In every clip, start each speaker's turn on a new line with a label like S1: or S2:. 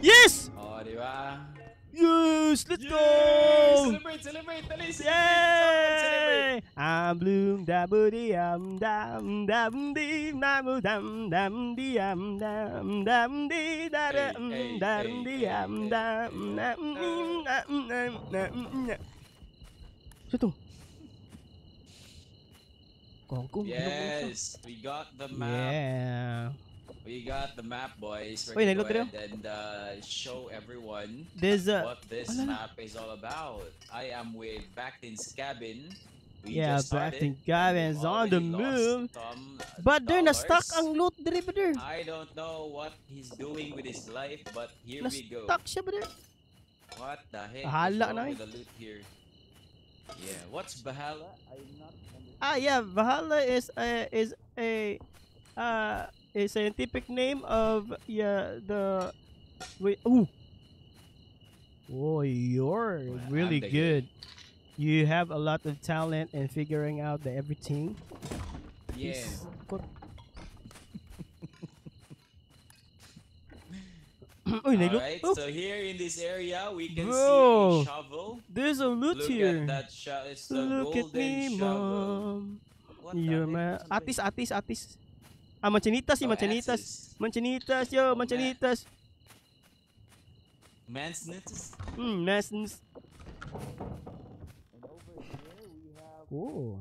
S1: Yes!
S2: Oh, di ba?
S1: Yes! Let's go!
S2: Celebrate, celebrate, dali, celebrate, celebrate.
S1: Yay! I'm bloom da booty am dam dam dee nam dam dam dee am dam dam dee da dam
S2: Hey, hey,
S1: dam
S2: hey,
S1: dee
S2: hey,
S1: am
S2: hey,
S1: dam
S2: hey.
S1: dam dee nam nam nam nam. Ito. Kongkong.
S2: Yes, we got the map.
S1: Yeah.
S2: We got the map, boys.
S1: Uy,
S2: We're gonna
S1: nailot
S2: go
S1: rin.
S2: ahead and show everyone
S1: There's a
S2: what this
S1: wala na.
S2: map is all about. I am with Bactin's Cabin. We
S1: Yeah,
S2: just started,
S1: Bactin Cabin
S2: and
S1: is
S2: we've
S1: on the
S2: already lost
S1: move.
S2: some
S1: But they're na stuck
S2: dollars.
S1: ang loot diri brother.
S2: I don't know what he's doing with his life, but here
S1: Na
S2: we go.
S1: stuck siya, brother.
S2: What the heck
S1: Bahala
S2: is wrong
S1: na eh.
S2: with the loot here? Yeah, what's Bahala? I'm not
S1: Ah, yeah, Valhalla is a scientific name of, yeah, the wait, ooh. Oh, you're
S2: Well, I'm
S1: really
S2: the
S1: good. You have a lot of talent in figuring out the everything.
S2: Yeah.
S1: Is- Uy, nailot.
S2: Alright,
S1: Oh,
S2: so here in this area we can
S1: Bro.
S2: see a shovel.
S1: There's a loot
S2: Look
S1: here.
S2: at that shovel. It's the
S1: Look at
S2: golden
S1: me,
S2: shovel.
S1: mom.
S2: What the
S1: You're
S2: heck?
S1: my
S2: What's on the
S1: atis, atis, atis. Ah, manchanitas, si
S2: Oh,
S1: manchanitas.
S2: asses.
S1: Manchanitas, yo,
S2: Oh, man.
S1: manchanitas.
S2: Mansnits.
S1: Masons.
S2: And over here we have
S1: Oh.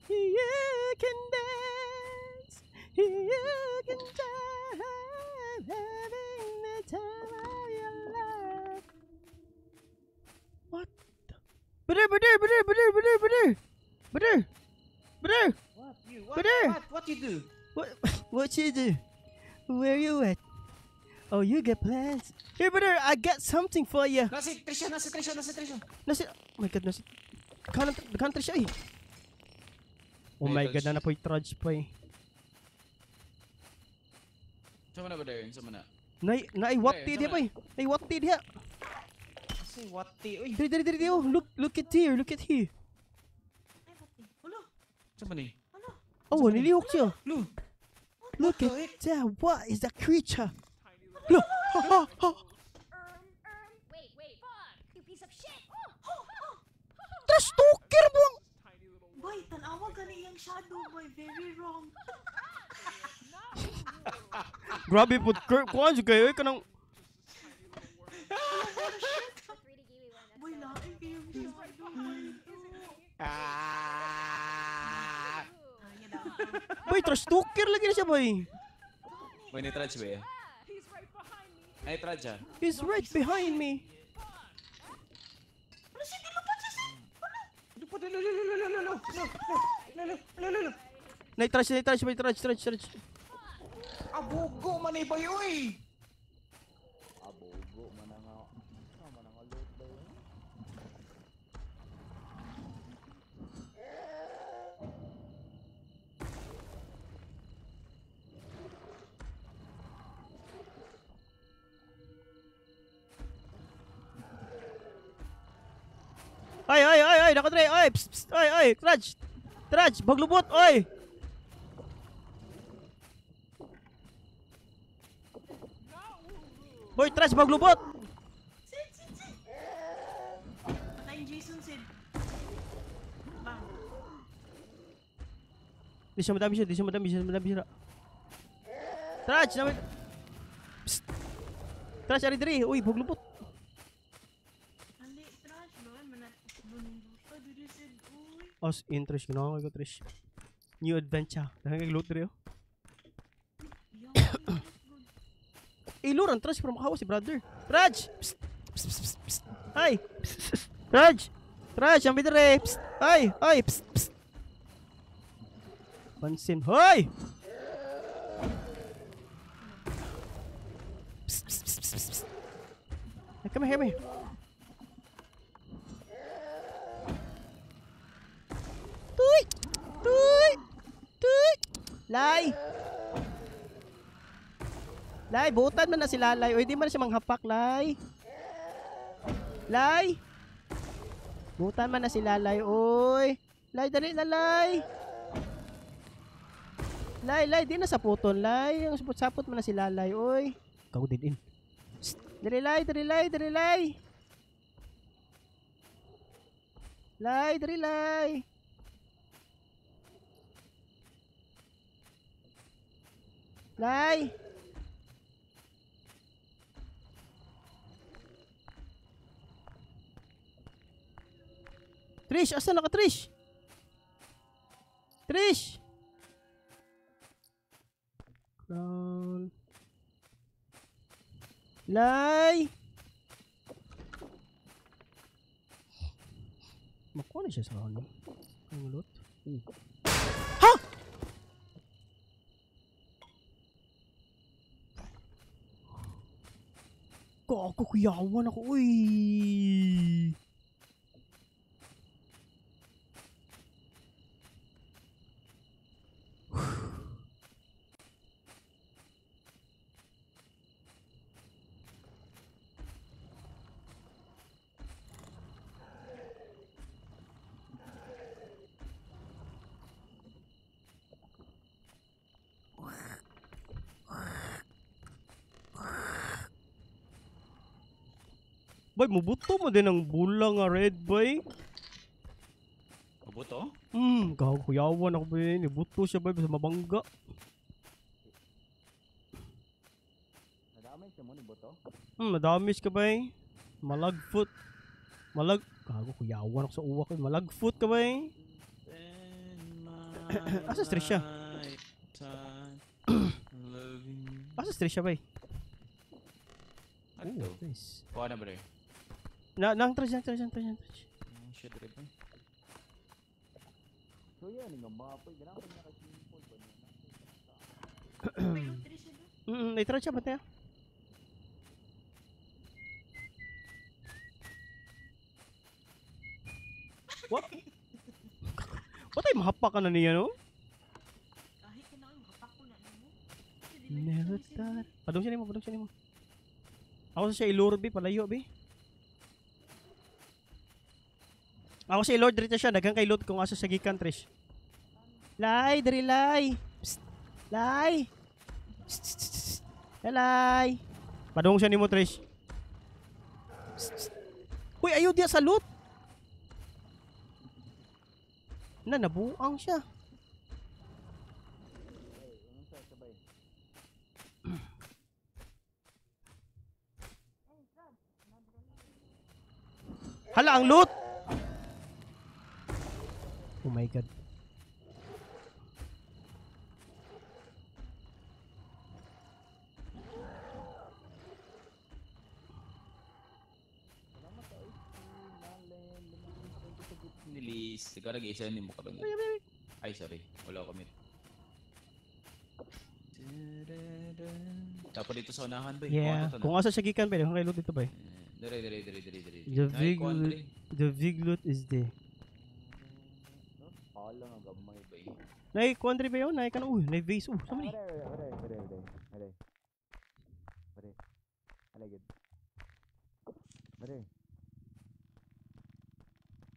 S1: You can dance. You can jive. Having the time of your life. What the? Brother, brother, brother, brother, brother, brother. Brother. Brother.
S2: What you? What?
S1: Brother.
S2: What? What you do?
S1: What, what you do? Where you at? Oh, you got plans. Here, brother, I got something for you.
S2: Nasa Trisha, nasa Trisha, nasa Trisha.
S1: Nasa, oh my God, nasa, kanan, kanan siya eh. Oh my
S2: May
S1: God,
S2: touch.
S1: na napoy trudge pa eh.
S2: Sama na ba there? Sama na.
S1: Nay, nay, wati
S2: Pre,
S1: diha
S2: sama
S1: pa eh. Nay, wati diha.
S2: Kasi wati, uy.
S1: Diri, diri, diri, diri, oh. Look, look at here, look at here.
S3: Ay, pati. Ulo,
S2: Sama ni.
S3: ano?
S1: Oh, nilihok siya.
S2: Lu.
S1: Look
S2: the
S1: at
S2: heck?
S1: that. What is that creature? Look. Ha, ha, ha.
S4: Wait, wait. Fuck! You piece of shit!
S1: Trash talker mo!
S3: Boy, tanawa gani iyang shadow, boy. Very wrong.
S1: Grabe po, kuhan siya kayo, eh, kanang...
S3: Boy, lain kayong shadow, boy.
S2: Ah!
S3: Ah, yan na.
S1: Boy, trash talker lagi na siya, boy.
S2: May nitraj ba eh? Ay, trudge ah.
S1: He's right behind me.
S3: Ano siya? Di lupad siya, Sid! Ano?
S2: Lupad, lu, lu, lu, lu, lu, lu, lu, lu, lu, lu, lu, lu.
S1: Nay, trash, trash, boy, trash, trash, trash.
S2: Abogo man eh, boy, uy! Abogo man ang man ang loot ba yun?
S1: Ay, ay, ay, ay, nakadre, ay, psst, psst, ay, ay, trash, trash, baglubot, ay. Boy, trash, baglubot.
S3: Sid, Sid, Sid! Patayin Jason, Sid. Bang.
S1: Di siya madami siya, di siya madami siya, madami siya. Trash, namin. Psst. Trash, ari diri, uy, baglubot.
S3: Ali, trash, lol. Manat... Lunduta, diri, Sid. Uy.
S1: Os, in trash, ginawa ko trash. New adventure. Dahil kag loot diri, oh.
S3: Yaw, good.
S1: Iluran, trash, pero makawa si brother. Trash! Psst, psst, psst, psst. Ay! Psst, psst. Trash! Trash, ang bidere! Psst! Ay! Ay! Psst, psst. Pansin. Hoy! Psst, psst, psst, psst, psst. Hey, come here, come here. Tuy! Tuy! Tuy! Lay! Lay, butan man na si Lalay. Uy, di man na siya manghapak, Lay. Lay! Butan man na si Lalay, uy. Lay, dali na, Lay. Lay, lay, di na sa puton, lay. Ang sapot-sapot mo na si Lalay, oy. Kago din in. Psst. Diri lay, diri lay, diri lay. Lay, diri lay. Lay. Trish, asa na ka, Trish? Trish! Crown. Lay! Makuha na siya sa ano? Ang lot? Ha! Gago, kuyawan ako, uy! Bay, mubuto mo din ang bula nga red, bay.
S2: Mubuto?
S1: Gago, kuyawan ako, bay. Nibuto siya, bay, basta mabangga.
S2: Nadamage siya mo, nibuto?
S1: Nadamage ka, bay. Malagfoot. Gago, kuyawan ako sa uwak. Malagfoot ka, bay. Asa stress siya? Asa stress siya, bay? Oh, nice.
S2: Kuha na, bro.
S1: Nang trash, nang trash, nang trash, nang trash.
S2: Shit, rin ba? So yan, nga mapoy. Ganang pa nakasimple ba niya?
S1: May trash siya ba tayo? What? What ay mahapak ka na niya, no?
S3: Kahit ka na kayo, mahapak ko na mo.
S1: Never thought. Padung siya nimo, padung siya nimo. Ako sa siya ilure, be. Palayo, be. Ako si Lord dito siya, daghang kay Lord kung asa sa gikan, Trish. Lay, diri lay. Psst. Lay. Psst, psst, psst. Lalay. Padung siya nimo, Trish. Psst, psst. Uy, ayo diya sa loot. Na nabuang siya. Hala ang loot. Oh my God.
S2: Nilis. Ikaw nag-iisa ni mo ka ba? Ay, sorry. Wala ko commit. Tapos dito sa unahan ba?
S1: Yeah. Kung asa siya gikan ba? Kung kay loot dito ba?
S2: Dire, dire, dire, dire, dire.
S1: The big loot is there. Nay, kuandre ba yun? Nay, ka na. Uy, nay vase. Sama ni.
S2: Are, are. Are, are.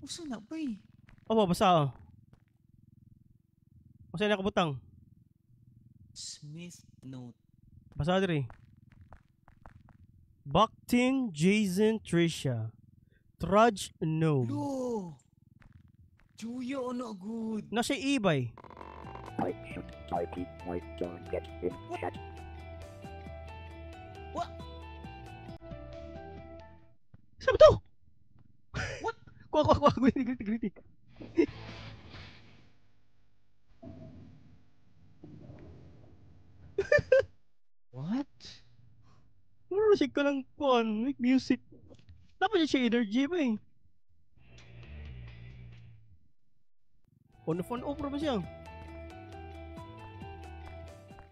S2: Usa na, bay.
S1: Oh, basta. Usa na kabutang.
S2: Smith note.
S1: Basta diri. Baktin, Jason, Trisha. Trudge, Gnome.
S2: Lo! Juya, ano good?
S1: Nasa eBay.
S5: I should type my target in chat.
S2: What?
S1: Sabi to? What? Kuha, kuha, kuha. Gritik, gritik.
S2: What?
S1: Mura siya ka ng kuhan. Make music. Dapat siya energy ba eh. On phone off ba siya?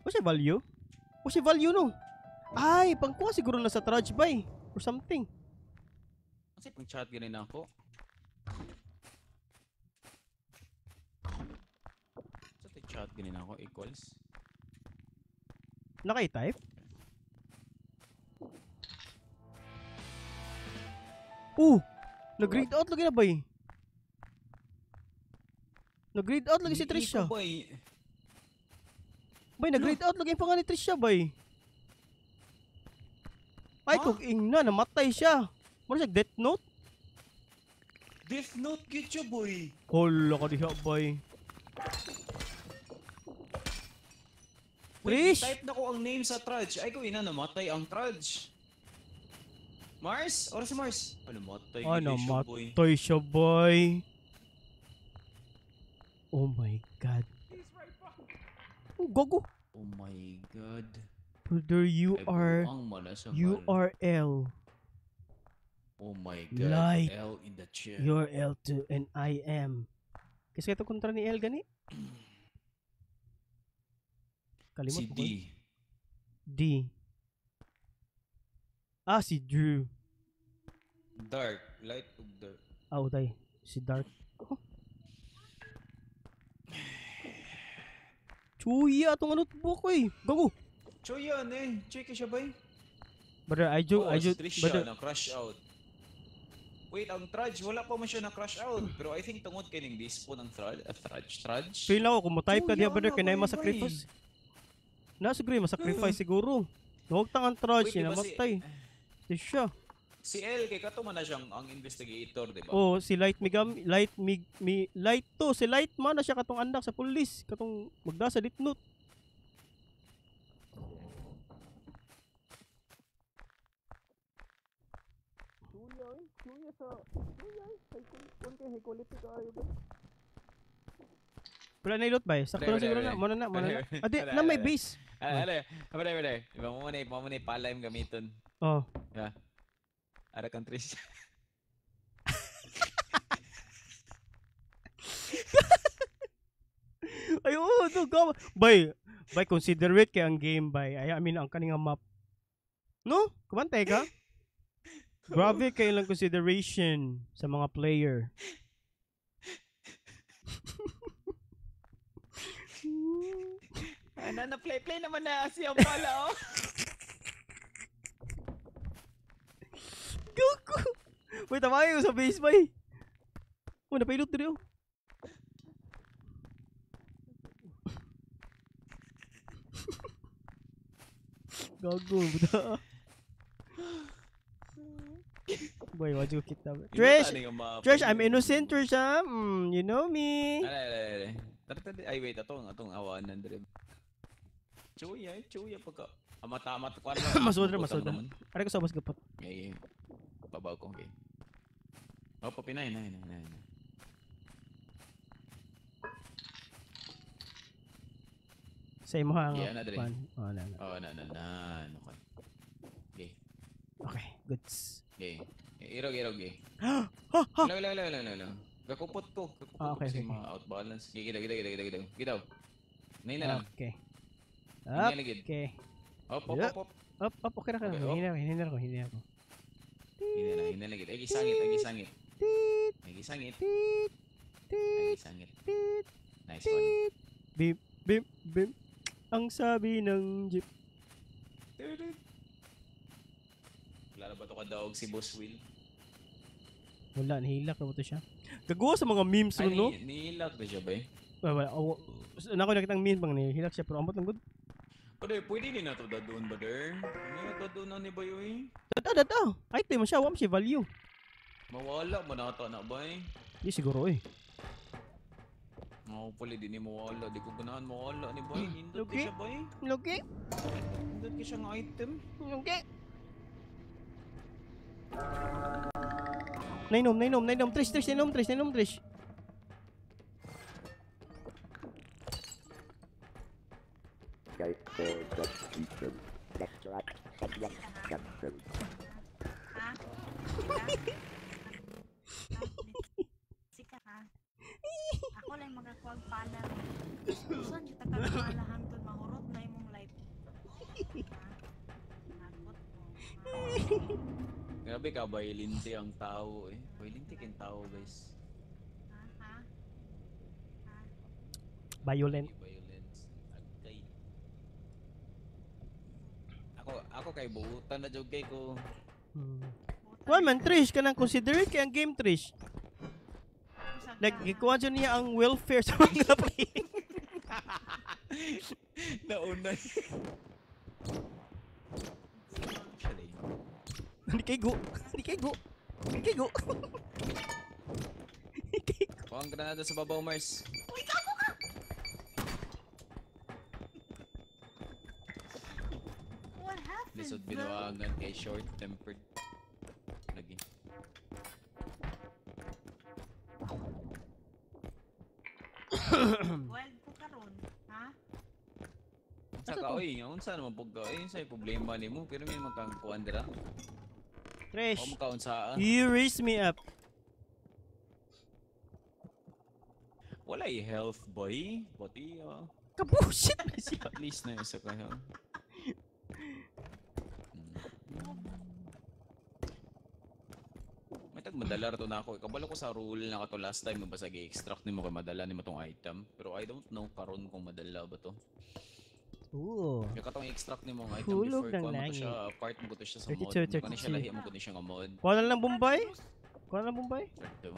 S1: O siya value? O siya value no? Ay, pangkuha siguro na sa trash ba eh. Or something.
S2: Kasi pang chat ganin ako. Sa chat ganin ako equals.
S1: Naka-type? Nag-grade out lagi na ba eh? Nag-grade out lagi si Trisha. Bay, nag-read out lagi pa nga ni Trisha, bay. Ay,
S2: Huh?
S1: kung ingna, namatay siya. Mura siya death note?
S2: Death note gyud siya, boy.
S1: Hala ka diha, bay.
S2: Wait,
S1: Trish!
S2: type na ko ang name sa Trudge. Ay ko ina, namatay ang Trudge. Mars? Ora si Mars. Ano, namatay
S1: Ay,
S2: gyud siya, boy.
S1: namatay siya, boy. Oh my God. Oh, gago.
S2: Oh my God.
S1: Brother, you
S2: Ay,
S1: are
S2: buang man na siya,
S1: you
S2: man.
S1: are L.
S2: Oh my God.
S1: Light.
S2: L in the chair.
S1: You're L2 and I am. Kasi ito kontra ni L gani? Kalimot
S2: Si
S1: ko.
S2: D.
S1: D. Ah, si Drew.
S2: Dark. Light ug dark.
S1: Ah, utay. Si Dark. Oh. Chuya, atong notebook ko eh. Gago.
S2: Chuya eh. Chuya ka siya bay.
S1: Brother, I do,
S2: Oh,
S1: I do,
S2: si Trisha
S1: brother,
S2: na crash out. Wait, ang Trudge, wala pa man siya na crash out. Pero I think tungod kay ning dispo ng Trudge, Trudge.
S1: Feel ako, kung mo-type ka
S2: Chuya
S1: diya, brother,
S2: na,
S1: kaya
S2: bay,
S1: masacrifice. Nasiguro masacrifice siguro. Huwag tang ang Trudge,
S2: Wait, di ba si-
S1: namatay. Si siya.
S2: Si L kay kato man na siyang ang investigator, di ba?
S1: Oh, si Light Migam, Light Mig, mi, Light to, si Light man na siya katong anak sa pulis, katong magda sa death note. Wala na ilot ba eh? Sakto na
S2: Wala,
S1: siguro
S2: wala,
S1: na. Muna na, muna na.
S2: Wala,
S1: Adi,
S2: wala,
S1: na may
S2: wala.
S1: base.
S2: Ah, ala, wala, wala. Iba mo na, iba mo na ipala yung gamiton.
S1: Oh.
S2: Ara kang Trish.
S1: Ay, oo, do, go. Bay, bay, considerate kay ang game, bay. Ay, I mean, ang kaninga map. No? Kumantay ka? Grabe kay ilang consideration sa mga player.
S2: Ano na play play naman na siya pala oh.
S1: Goku! Wait, tama ko sa base, bay. Oh, napailot diri, oh. Gago, buta. Boy, wajud kita. Trish! Trish, I'm innocent, Trish, ah. You know me.
S2: Ala, ala, ala. Tara, tara. Ay, wait, atong atong awaan nan dire. Chuya, eh, chuya pagka. Amata, amata, kuan lang.
S1: Masudra,
S2: Butang
S1: masudra.
S2: naman.
S1: Aray ko sa ubos gapot.
S2: Okay. Babaw ko, okay. Oh, papinay, nay, nay, nay. nay.
S1: Sa imo ha, nga.
S2: Yeah, na, dire.
S1: Pan. Oh, na, na.
S2: Oh, na, na, na. Okay. Okay.
S1: Okay, goods.
S2: Okay. Irog, irog, eh.
S1: Ha, ha!
S2: Wala, wala, wala, wala, wala. Gakupot ko. Gakupot
S1: Ah,
S2: ko
S1: okay,
S2: kasi
S1: okay,
S2: mga outbalance. Okay, gidaw, gidaw, gidaw, gidaw. Gidaw. Nay na lang.
S1: Okay.
S2: Nay na gid.
S1: Okay.
S2: Hop, hop,
S1: Yup.
S2: hop, hop.
S1: Up, up, okay na ka.
S2: Okay, up.
S1: Hina, hina ako, hina ako.
S2: Hina na gid. Ay, gisangit, ay, gisangit.
S1: Tit,
S2: Ay, gisangit.
S1: tit,
S2: Ay,
S1: tit,
S2: gisangit.
S1: tit,
S2: Nice one.
S1: tit. Bim, bim, bim. Ang sabi ng jeep.
S2: Wala na ba ito kadaog si Boss Will?
S1: Wala, nahilak na ba ito siya? Gagawa sa mga memes
S2: Ay,
S1: ron, no?
S2: nihilak na siya ba eh?
S1: Wala, wala. Oh, nako nakita ang meme bang nahilak siya pero ambot lang good.
S2: Pero pwede din na ito dadoon ba der? Hindi na ito doon na ni ba yun eh?
S1: Dada, dada. Item siya, wam siya value.
S2: Mawala mo na ito na ba eh?
S1: Di siguro eh.
S2: Ako pala, di ni mawala. Di ko ganahan mawala ni boy. Nindot
S1: Lugi?
S2: ka siya boy.
S1: Lugi,
S2: Nindot ka siya ng item.
S1: lugi. Nainom, nainom, nainom. Trish, Trish, nainom, Trish, nainom, Trish.
S3: Ha? Sika ha? Ako lang magakuwag pala. Saan kita ka pala hangtod mahurot na imong life. Ha? Takot mo.
S2: Grabe ka, violente ang tao eh. Violente kayong tao guys.
S3: Ha? Ha? Ha?
S1: Violent.
S2: Violence. Agkay. Ako kay buutan na jud kay ko.
S3: Buta
S1: Kuan man, Trish, kanang considerate kay ang game, Trish.
S3: Usag
S1: Like,
S3: ka.
S1: gikuha dyan niya ang welfare sa mga player.
S2: Nauna. Siya din.
S1: Hindi kay go. Hindi kay go. Hindi kay go. Hindi kay go.
S2: Kuha ang granada sa babaw, Mars.
S3: Uy, gago ka! What happened,
S2: Lisod
S3: bro?
S2: binuangan kay short-tempered. Lagi.
S3: Wild ko karon, ha?
S2: Unsa ka oy, unsa naman pug ka oy, unsay problema nimo pero may man kang kuan dira.
S1: Trish,
S2: O mo kaunsaa.
S1: you raise me up.
S2: Walay health boy. Bati ah.
S1: Kabushit na siya.
S2: At least na isa ka ha. May tag madala ra to na ako. Kabalo ko sa rule na kato last time basta gi-extract nimo kay madala nimo tong item. Pero I don't know karon kung madala ba to.
S1: Oo.
S2: Yung katong i-extract nimo ang item
S1: Hulog
S2: before
S1: ng
S2: kuha mo to
S1: langit.
S2: siya, part mo to siya sa mod.
S1: 32,
S2: Kani siya
S1: 32.
S2: lahi mo kuno siya nga mod.
S1: Kuha na lang Bombay. Kuha na lang Bombay.
S2: Sakto.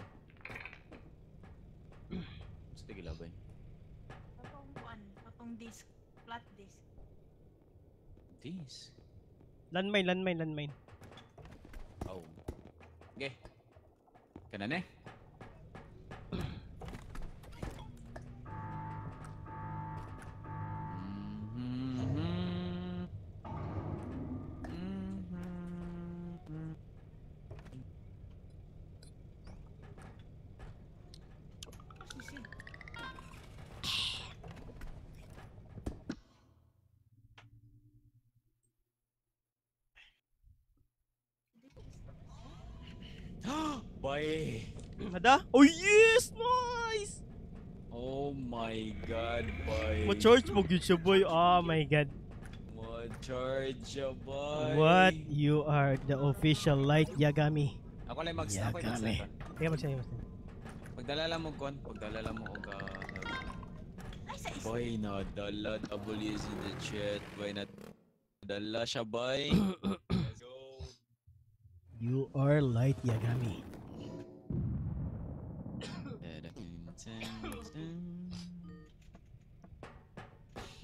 S2: Sa tigilabay.
S3: Katong kuan, katong disc, flat disc.
S2: This.
S1: Landmine, landmine, landmine.
S2: Oh. Okay. Kana ne?
S3: Sisi.
S2: Bye.
S1: Hada? Oh yes! Nice!
S2: Oh my God, boy.
S1: Ma-charge mo gyud siya, boy. Oh my God.
S2: Ma-charge siya, boy.
S1: What? You are the official Light Yagami.
S2: Ako lang mag-stop. Ako lang
S1: Yagami.
S2: mag-stop.
S1: Kaya magsayo, magsayo.
S2: Pagdala lang mo, Kon. Pagdala lang mo, og...
S3: Ay, sa isa.
S2: Boy, nadala. W is in the chat. Boy, nadala siya, boy. Let's go.
S1: You are Light Yagami.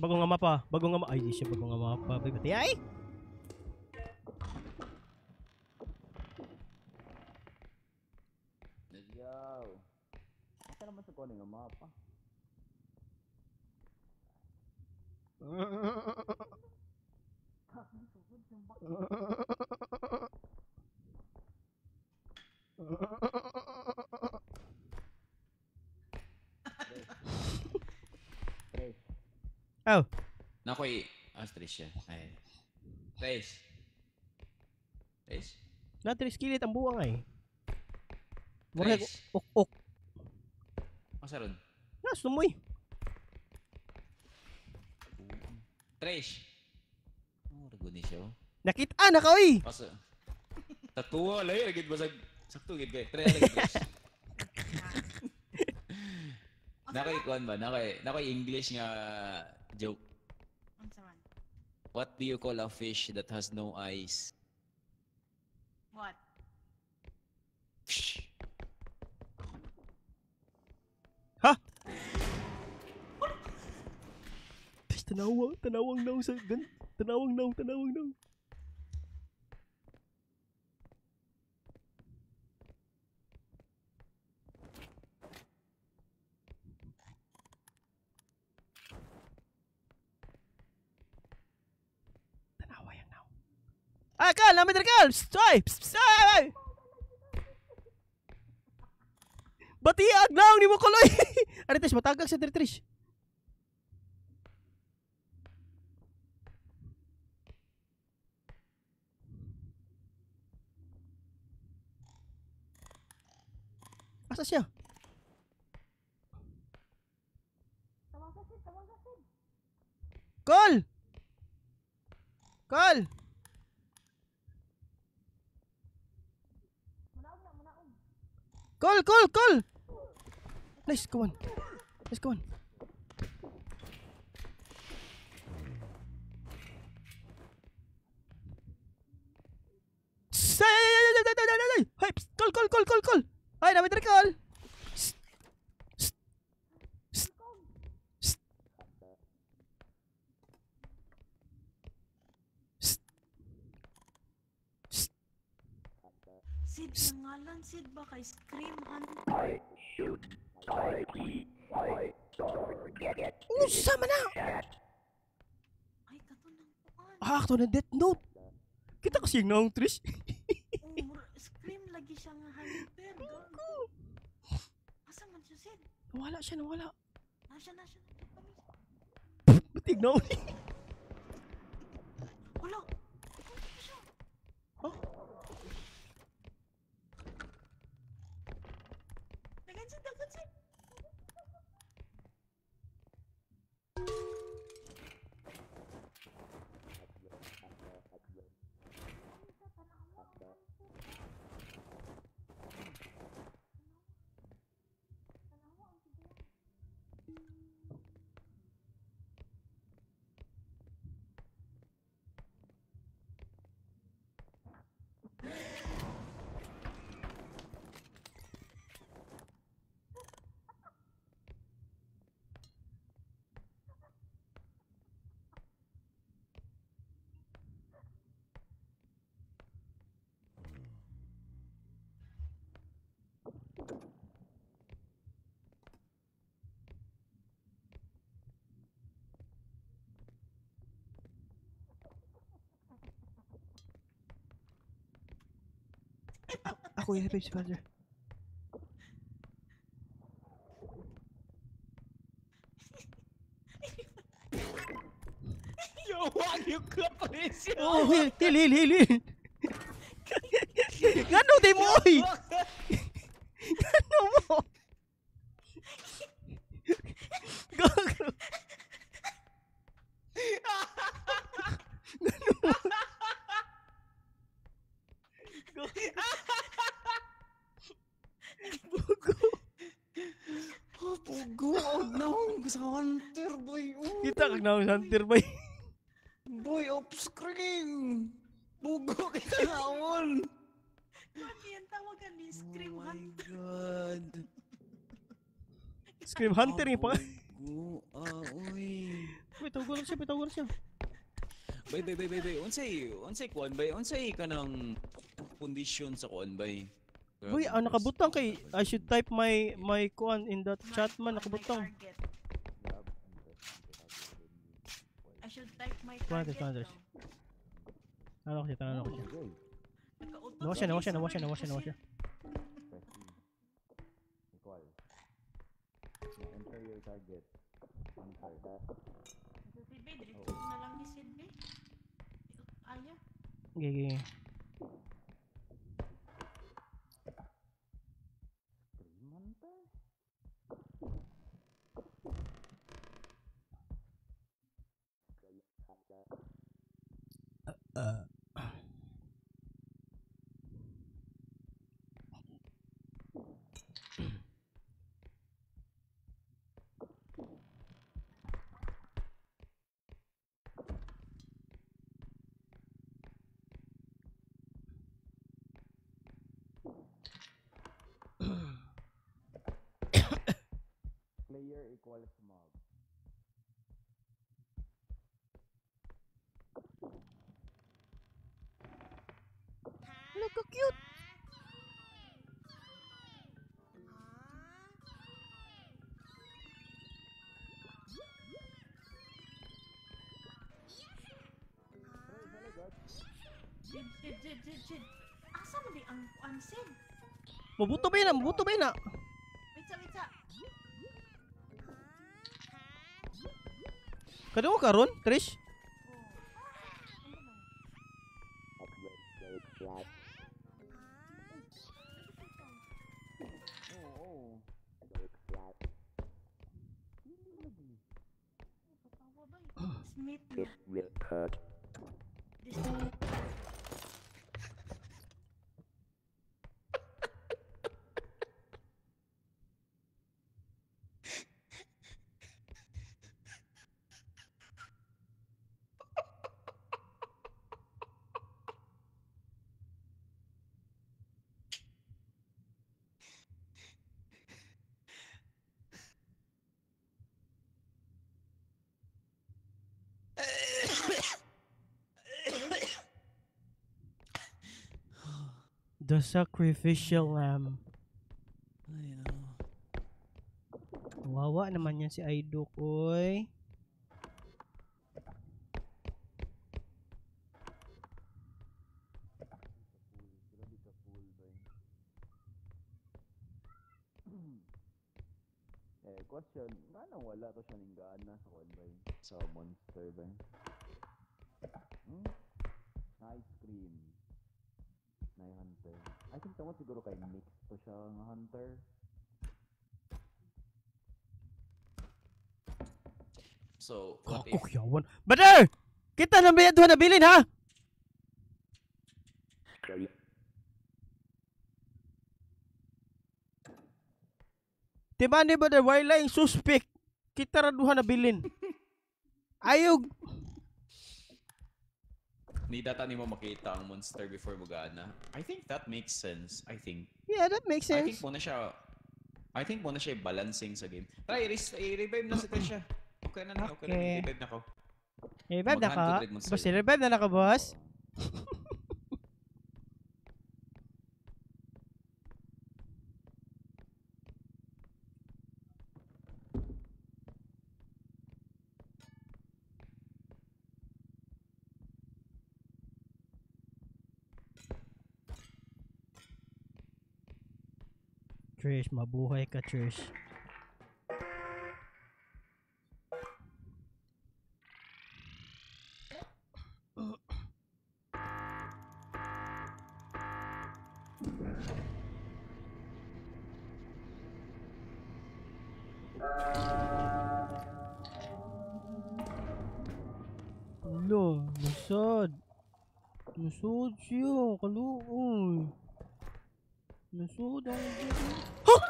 S1: Bago nga mapa. Bago nga mapa. Ay, di siya bago nga mapa. Boy, pati ay!
S2: Let's go. Asa naman sa kunin nga mapa?
S1: Oh.
S2: Nakoy, ah, Trish siya. Ay. Trish. Trish?
S1: Na, Trish, kilit ang buwang ay. Murag,
S2: Trish.
S1: ok-ok.
S2: Asa ron?
S1: Na, sumoy.
S2: Trish. Oh, rago ni siya. Oh.
S1: Nakita na ka, oy!
S2: Pasa. Tatuwa, lahi, lagi basag. Sakto, gid kay. Try lagi, Trish. Nakoy, kuan ba? Nakoy, nakoy English nga joke.
S3: Unsa man?
S2: What do you call a fish that has no eyes?
S3: What?
S2: Fish.
S1: Ha? Trish, tanawang, tanawang now sa gan. Tanawang now, tanawang now. Tanawa yan now. Ah, Kal! Namin diri, Kal! Psst, ay! Psst, psst, ay, ay! Batiag lang ni mo kuloy! Ari, Trish, matagag sa diri, Trish. Asa siya? Call! Call! Call, call, call! Nice, go on. Nice, go on. Ay, ay, ay, ay, ay, ay, ay, ay, ay. Hey, psst, call, call, call, call, call. Ay, namin diri, call. Psst. Psst. Psst. Psst.
S3: Sid, ang ngalan Sid ba kay Scream Hunter?
S5: I should type my target.
S1: Unsa man na?
S3: Ay, kato ng kuan.
S1: Ah, ato na Death Note. Kita kasi yung naong Trish.
S3: Oh, scream lagi siya nga hunter. Gago. Asa man siya, Sid?
S1: Nawala siya, nawala.
S3: Nasa, nasa.
S1: Batig naong ni.
S3: Wala. Ano siya?
S1: Huh?
S3: Dagan Sid, dagan Sid.
S1: Ako i-revive si father.
S2: Yo, wag you ka pa rin siya.
S1: Oh, heal, heal, heal, heal, heal. Ngano di mo, oy? Ngano mo? Gago. Ngano mo? Gago. Bugo.
S2: Oh, bugo. Oh, no. Sa hunter, boy. Oh.
S1: Kita kag naong hunter, boy.
S2: Boy, off screen. Bugo kita naon.
S3: Ano yan tawagan ni Scream
S2: Oh my
S3: Hunter?
S2: God.
S1: Scream Hunter yung pa.
S2: Bugo. Ah, uy.
S1: Wait, tawagan siya, tawagan siya.
S2: Bay, bay, bay, bay, bay. Unsay kuan bay? Unsay kanang condition sa kuan bay?
S1: Uy, ah, nakabutang kay I should type my kuan in that chat man,
S3: My
S1: nakabutang.
S3: target. I should type my
S1: Kuan,
S3: target
S1: kuan,
S3: daw.
S1: Tanaw ko siya, tanaw ko siya.
S3: Nagkautot
S1: Nawa siya,
S3: si
S1: nawa siya,
S3: Jason
S1: nawa siya, nawa
S3: Red
S1: siya, nawa siya.
S6: Equal. Enter your target. Enter.
S3: Sid, bay, diretso na lang ni Sid, bay. Aya.
S1: Okay, okay.
S6: Scream Hunter? Player equals mob.
S1: Look how cute.
S3: Sid, Sid, Sid, Sid, Sid. Asa man di ang kuan, Sid?
S1: Mabuto ba yun na? Mabuto ba yun na?
S3: Wait sa, wait sa.
S1: Kadungo ka ron, Trish?
S3: Oh.
S6: Oo.
S3: Katawa ba eh? Smith
S5: It will hurt.
S3: This
S1: The sacrificial lamb.
S2: Ay, no.
S1: Wawa naman yan si Aidok, oy.
S6: Grabe ka cool ba? Eh, question, nga nang wala to siya ning gaana sa kuan ba? Sa monster ba? Hmm? Ice cream. Na hunter. I think tungod siguro kay mix to siya nga hunter.
S2: So, what if
S1: Ako yawan. Brother! Kita na ba duha nabilin ha?
S5: 3,
S1: Diba ni brother, why lying suspect? Kita ra duha nabilin. Ayog.
S2: Ni data nimo makita ang monster before mo gaana? I think that makes sense. I think.
S1: Yeah, that makes
S2: I think
S1: sense.
S2: mo na siya I think mo na siya balancing sa game. Try i-revive na si Trisha. Okay na na, okay, na.
S1: Okay.
S2: I-revive na ko.
S1: Revive na ka?
S2: Mag-hunt to Dread Monster.
S1: Boss, revive na na ka, boss? Trish, mabuhay ka, Trish. Lo, nasad. Nasad siya, kaluoy. Nasad ang Huh!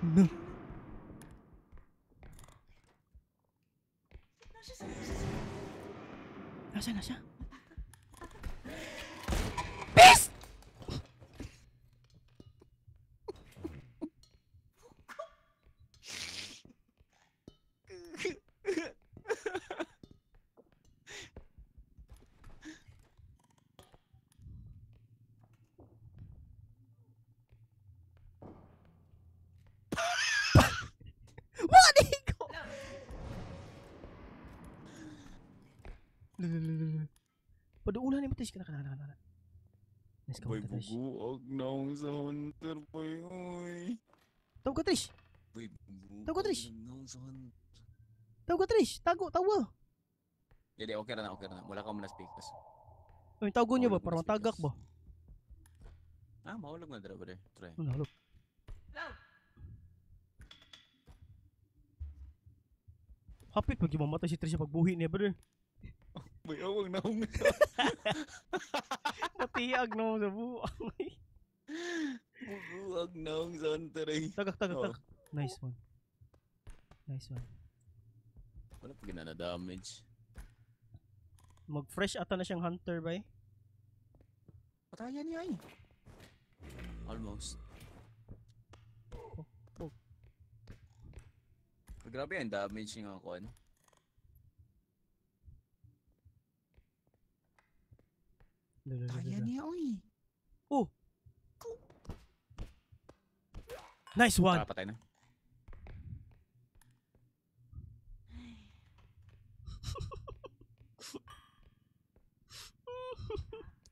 S1: No. Nasaan na siya? Peace! What ko? Paduulan ni mo Trish kana kana kana. Nice ka
S2: Boy,
S1: Trish.
S2: buguog naong sa hunter, boy, oy.
S1: Tawag ka Trish.
S2: Boy, buguog
S1: Tawag ko, Trish.
S2: naong sa hunter.
S1: Tawag ka Trish. Tago, tawa.
S2: Hindi, okay na, okay na. Wala ka muna speakers.
S1: Ay, tago niyo ba
S2: Mahulog
S1: para
S2: na
S1: matagak
S2: speakers.
S1: ba?
S2: Ah, mahulog na dra, brother. Try.
S1: Ano, halo. Hapit pag mamatay si Trish sa pagbuhi niya, brother.
S2: Boy, awang naong.
S1: Matiag no sa buang.
S2: Buguog naong sa hunter, eh.
S1: Tagak, tagak,
S2: Oo.
S1: tagak. Nice one. Nice one.
S2: Wala pa ginana damage.
S1: Mag-fresh ata na siyang hunter, bay.
S2: Patayan niya, eh. Almost.
S1: Oh, oh.
S2: Grabe ang damage niya kuan.
S1: Kaya
S2: niya, oy.
S1: Oh. Nice one.
S2: Tara, patay na.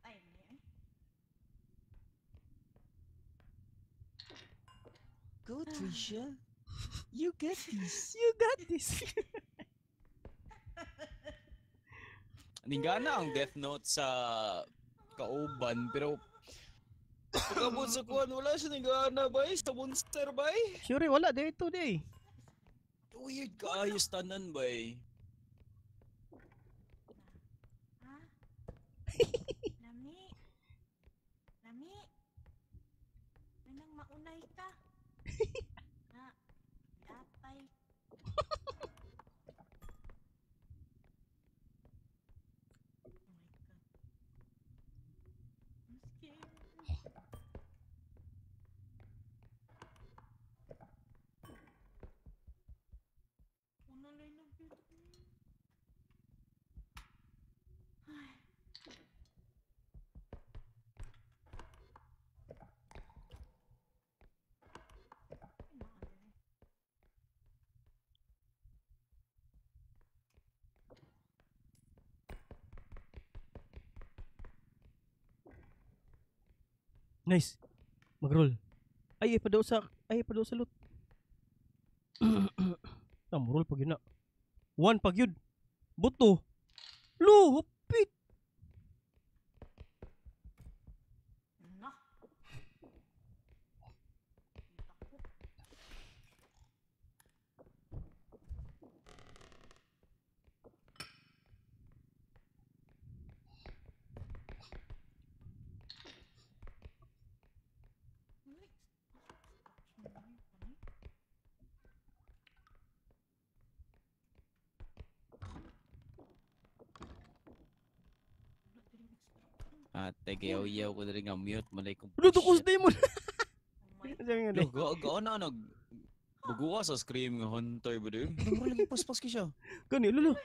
S3: Ay, niya.
S2: Go, Trisha. You get this.
S1: You got this.
S2: Ningana ang Death Note sa kauban pero pagkabot sa kuan wala siya ningana bay sa monster bay.
S1: Sure, wala dito day.
S2: Weird kaayo tanan bay.
S3: Lami. Lami. Nanang maunay ka. Na. Yapay. Oh my God. I'm scared. Una line of beauty. Ay. Ay, naa diri.
S1: Nice. Mag-roll. Ay, padaw sa ay padaw sa loot. Ah, roll pag yun na. One pag yun. Buto. Lo, hupit.
S3: Na. Kita ko. Uy, extraction na yun, ano? Wala diri extraction.
S2: Ate, gayaw-yaw ko diri nga mute malay kong
S1: Luto ko sa demon.
S3: Oh my
S1: Sabi nga
S2: Lo,
S1: di.
S2: ga ga na nag buguwa sa scream nga hunter ba di? Mura lagi paspas ki siya.
S1: Gani, lolo.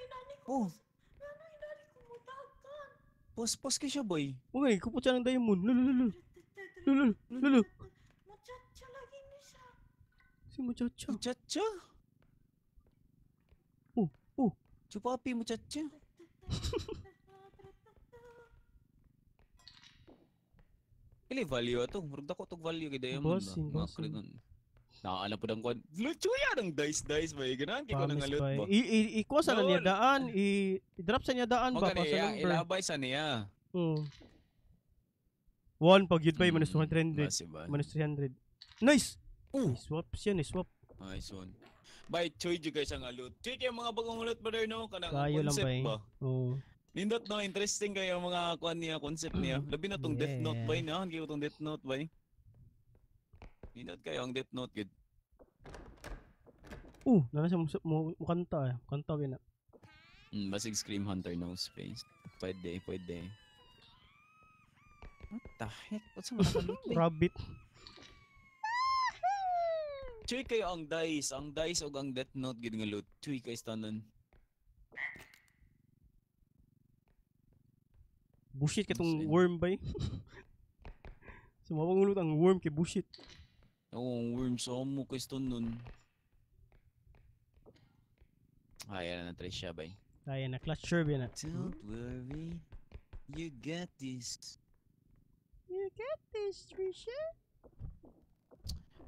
S2: Oh,
S3: Ano inali ko mo dagan?
S2: paspas ki siya boy.
S1: Okay, kupot siya ng diamond. Lolo, lolo. Lolo, lolo.
S3: Muchacha lagi ni siya.
S1: Si muchacha.
S2: Muchacha.
S1: Oh, oh.
S2: Chupapi muchacha. Pili value ato. Murag dako tog value kay diamond ba.
S1: Bossing,
S2: Mga
S1: bossing.
S2: kringon. Nakaala po ng kwan. Luchuya ng dice dice ba? Ganahan kay ko nang
S1: Promise
S2: alot
S1: ba?
S2: ba?
S1: Ikuha sa na niya
S2: Lol.
S1: daan. I-drop sa niya daan ba?
S2: Mo
S1: Pa
S2: gani
S1: sa
S2: iya,
S1: number.
S2: ilabay sa niya.
S1: Oh. One pag yun ba? Minus 200.
S2: Basi ba?
S1: Minus 300. Nice!
S2: Oh.
S1: Swap siya, ni swap.
S2: Nice one. Bay, choy jud kay siyang alot. Choy kay mga bagong alot brother no kanang
S1: Kayo lang
S2: concept
S1: bay.
S2: ba.
S1: Oo.
S2: Nindot no interesting kayo ang mga kuan niya concept niya. Labi na tong Death Note
S1: Yeah.
S2: bay na, kayo tong Death Note bay. Nindot kayo ang Death Note gid.
S1: Nana siya mo kanta eh. Kanta na.
S2: Basig Scream Hunter no space. Pwede, pwede. What the heck? What's ang mga loot bay?
S1: Rabbit.
S2: Choy kayo ang dice, ang dice ug ang Death Note gid nga loot. Choy kay tanan.
S1: Bullshit ka tong
S2: Insane.
S1: worm bay. Sumawang ulot ang worm kay bullshit.
S2: Oo, ang worm sa mo kay tanan. Ay, yan na Tricia bay.
S1: Kaya na clutch sure ba na.
S2: Don't worry, you got this.
S1: You get this, Trisha.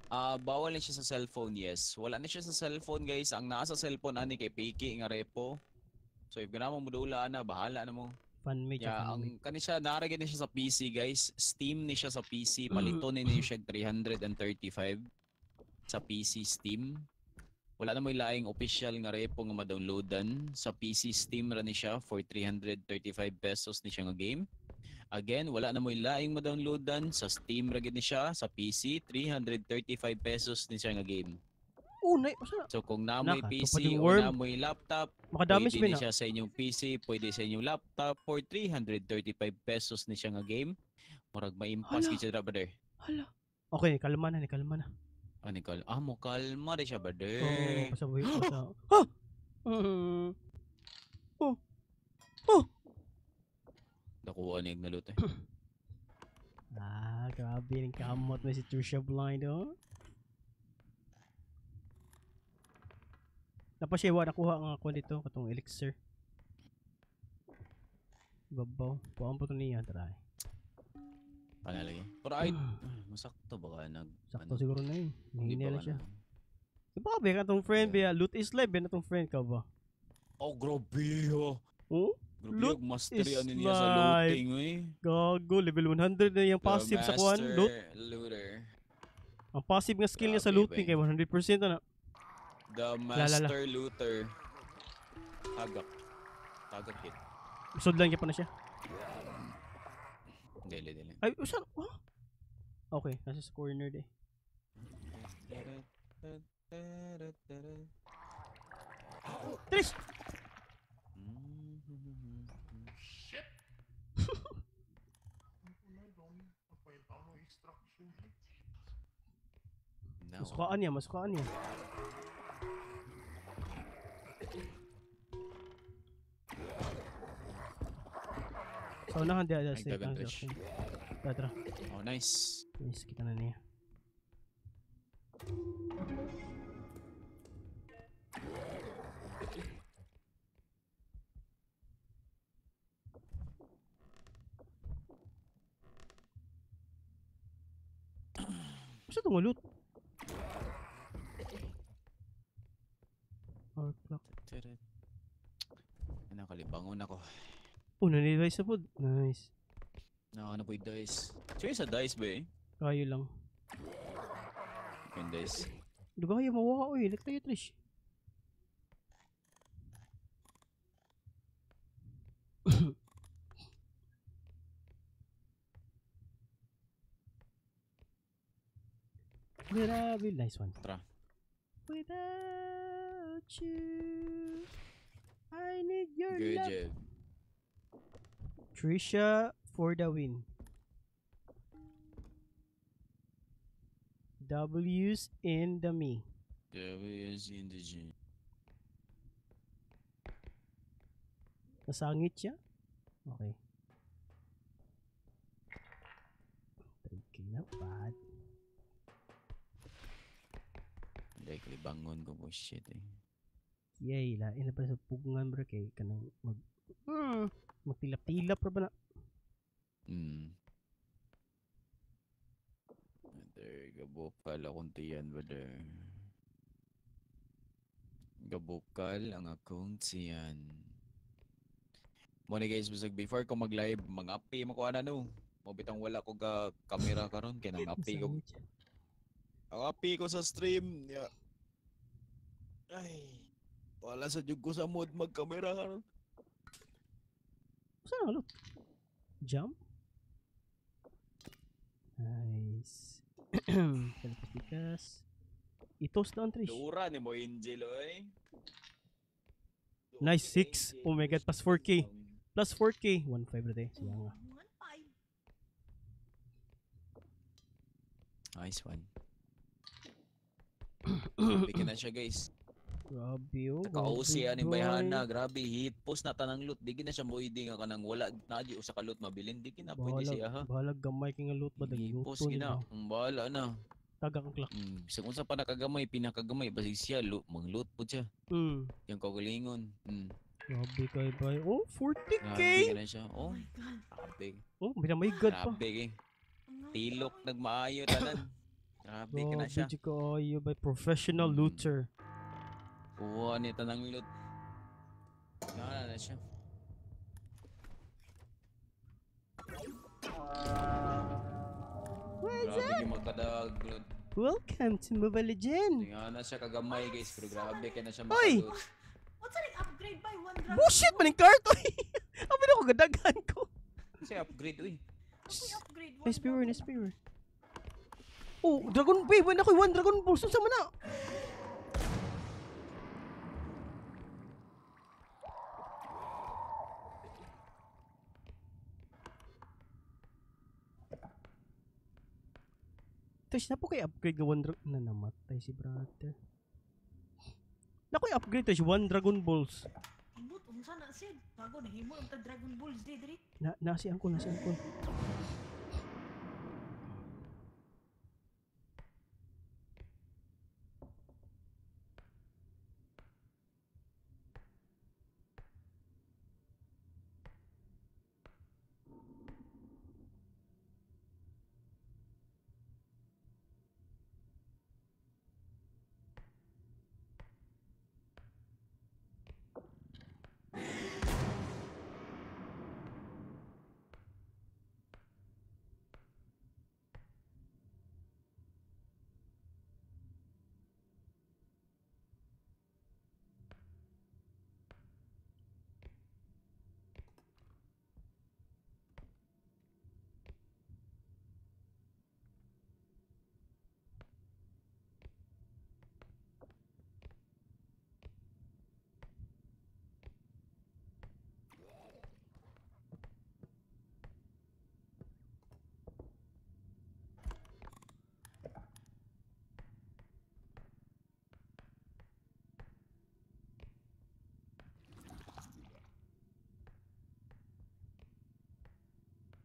S2: Ah, bawal na siya sa cellphone, yes. Wala na siya sa cellphone, guys. Ang nasa cellphone ani kay Piki nga repo. So if gana mo mudula ana, bahala na mo.
S1: Fan made siya,
S2: Yeah,
S1: fan
S2: ang
S1: made.
S2: kani siya naragin ni siya sa PC, guys. Steam ni siya sa PC. Palito ni niya siya 335 sa PC Steam. Wala na mo'y laing official nga repo nga ma-downloadan. Sa PC Steam ra ni siya for 335 pesos ni siya nga game. Again, wala na mo'y laing ma-downloadan. Sa Steam ra gid ni siya sa PC 335 pesos ni siya nga game.
S1: Oh, nay, asa na?
S2: So kung namoy
S1: Naka,
S2: PC
S1: tupad yung
S2: o
S1: worm.
S2: namoy laptop,
S1: Makadamage
S2: pwede
S1: ba
S2: ni
S1: na?
S2: siya sa inyong PC, pwede sa inyong laptop for 335 pesos ni siya nga game. Murag maimpas
S1: Hala.
S2: gid siya brother.
S1: Hala. Okay, kalma na, ni kalma na.
S2: Ano kal? Ah, mo kalma rin siya brother.
S1: Oo, basta buhi, basta. Ha! Mm. Oh. Oh.
S2: Nakuha niya yung nalut eh.
S1: Ah, grabe ng kamot na si Trisha Blind, oh. Tapos siya, wa nakuha ang ako dito, katong elixir. Babaw. Kuhaan po ito niya, try.
S2: Ano lagi? Pero ay, masakto ba ka nag...
S1: Sakto siguro na yun.
S2: Hindi
S1: Hihina
S2: pa
S1: lang
S2: ka
S1: siya.
S2: na-
S1: Grabe ka tong friend, yeah. Loot is life, na tong friend ka ba?
S2: Oh, grabe oh.
S1: Oh?
S2: Grabe
S1: Loot
S2: yung mastery
S1: is
S2: ano niya sa
S1: life.
S2: looting eh.
S1: Gago, level 100 na yung
S2: The
S1: passive sa kuan,
S2: master
S1: loot.
S2: looter.
S1: Ang passive nga skill niya sa
S2: Grabe,
S1: looting
S2: bay.
S1: kay 100% na na.
S2: The
S1: La, la, la.
S2: master looter. Tagak. Tagak hit.
S1: Sudlan kay pa na siya.
S2: Dili, dili.
S1: Ay, usan? Oh? Okay, nasa sa corner de. Trish!
S2: No.
S1: Masukaan niya, masukaan niya. Sa unahan, di, di,
S2: Ay,
S1: di,
S2: dagan,
S1: di,
S2: Trish.
S1: Tara, tara.
S2: Oh, nice.
S1: Nice, kita na niya. Basta itong loot? Hour clock.
S2: Ano, kalibangon ako.
S1: Oh, nanilay sa food. Nice.
S2: Ano po yung dice? Sure sa dice ba eh?
S1: Kayo lang.
S2: Yung dice.
S1: Di ba kayo mawawa ko eh? Like tayo, Trish. Grabe, nice one.
S2: Tara.
S1: Without you, I need your
S2: Good
S1: love.
S2: job.
S1: Trisha for the win. W's in the me.
S2: W's in the G.
S1: Nasangit siya? Okay. 3K na bad.
S2: Hindi, kalibangon ko po shit eh.
S1: Yay, lain na pa sa pugngan bro kay kanang mag magtilap-tilap ra ba na?
S2: Brother, gabukal akong tiyan, brother. Gabukal ang akong tiyan. Muna guys, bisag before ko mag-live, mga-api makuha na no. Mabitang wala ko ga kamera karon kay nang api ko.
S1: Nasangit siya.
S2: Ang api ko sa stream. Yeah. Ay, wala sa jug ko sa mood magkamera karon.
S1: Saan ang loot? Jump? Nice. Kalipas-likas. Itos na ang Trish.
S2: Dura ni mo Angel oy.
S1: Nice, 6. Oh my God, plus 4K. Plus 4K. 1.5 na tayo. Siya nga.
S3: 1.5.
S2: Nice one. Grabe ka na siya guys.
S1: Grabe oh.
S2: Naka-OC
S1: grabe,
S2: ani bayhana,
S1: boy.
S2: grabe hit post na tanang loot. Di gina siya moidi nga kanang wala na di usa ka loot mabilin di gina pwede siya ha.
S1: Bahalag gamay kay nga loot ba
S2: Hit post
S1: dagluto ni
S2: gina.
S1: ba?
S2: Ang bahala na.
S1: Tagak ang clock.
S2: Bisag unsa pa nakagamay, pinakagamay basig siya loot, mangloot po siya. Yang kagalingon.
S1: Grabe kay bay. Oh, 40K.
S2: Grabe ka na siya.
S3: Oh
S2: Oh,
S3: my God.
S2: grabe.
S1: Oh, may my God pa.
S2: Grabe kay.
S3: Ang
S2: Tilok nagmaayo tanan. Grabe ka na siya.
S1: Grabe kaayo bay professional looter.
S2: Kuha ni tanang loot. Nana na siya.
S1: What's
S2: Grabe kay magkadag loot.
S1: Welcome to Mobile Legend.
S2: Nga na siya kagamay guys, pero grabe kay na siya
S1: Oy!
S2: makaloot.
S3: What's an upgrade by one dragon?
S1: Bullshit man yung cart oy. Abi na ko gadaghan ko.
S2: Kasi upgrade uy.
S3: Ako upgrade one
S1: Nice viewer,
S3: dragon.
S1: nice viewer. Oh, Dragon Wait, when ako one Dragon Ball, sa man na? Trish, na po kay upgrade ga one dragon na namatay si brother. Na ko'y upgrade Trish, one Dragon Balls.
S3: Ibot, unsa na sid? Bago nahimo ang tag Dragon Balls di diri.
S1: Na na si uncle, na si uncle.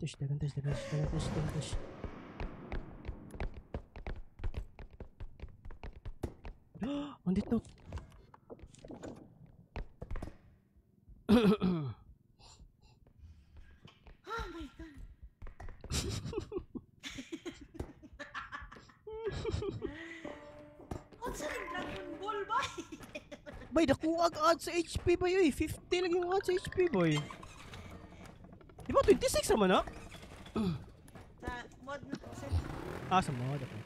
S1: Trish, dagan Trish, dagan Trish, dagan Trish, dagan Trish. Ang death note.
S3: Oh my God. Unsa ning Dragon Ball ba?
S1: Bay, nakuha ang add sa HP ba yun? 50 lang yung add sa HP boy. Di ba 26 naman na?
S3: Sa mod na sa
S1: Ah, sa mod. Okay.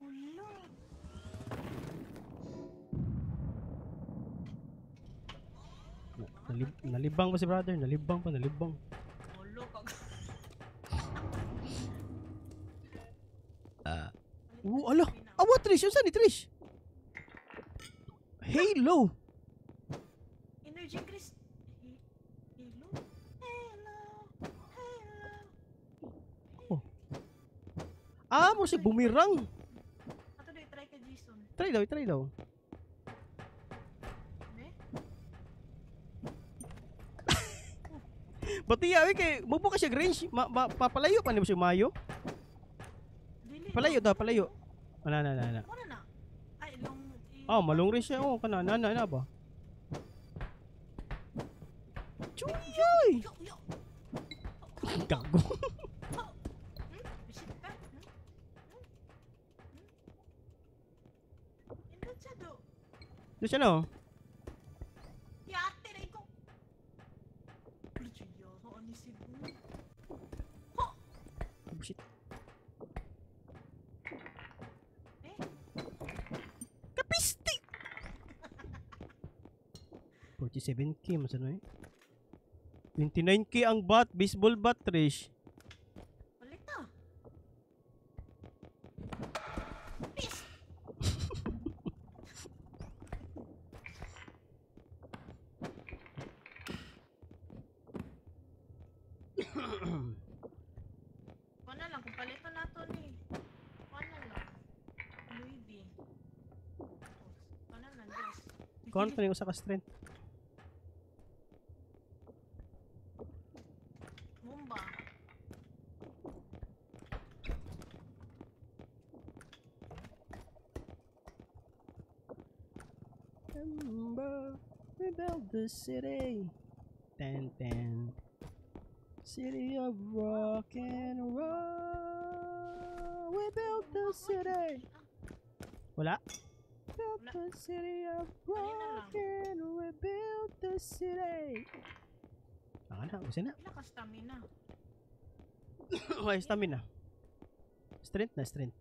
S3: ulo.
S1: Nalibang pa si brother. Nalibang pa, nalibang.
S3: Ulo kag.
S1: Oo, ala. Awa, Trish. Unsa ni Trish? Halo.
S3: Energy Chris. Hello. Hello. Hello.
S1: Oh. Ah, mo si bumirang.
S3: Ato daw try ka Jason.
S1: Try daw, try daw.
S3: Ne?
S1: Bati yawi kay mubo ka siya range, papalayo pa nimo siya mayo. Palayo daw, palayo. Wala na, na, na.
S3: Wala na. Ay, long.
S1: Oh, malong rin siya. Oh, kana na na na ba? Chuyoy! Gago.
S3: Visit ka? Indot siya do.
S1: Do siya no?
S3: Yate rin ko. Lucio, ano si Bu?
S1: Oh, shit.
S3: Eh?
S1: Kapisti! 47k mas ano eh. 29k ang bat, baseball bat, Trish.
S3: Palit na. Peace! Kuha na lang, kung palito na to ni. Kuha na lang. Louis V. Kuha na lang, Diyos.
S1: Kuha na to usa ka strength.
S3: Mumba.
S1: Remember, we built the city. Ten ten. City of rock and roll. We built the city. Wala? Built the city of rock and we built the city. Ah, na, gusto na.
S3: Pila ka stamina?
S1: Okay, stamina. Strength na, strength.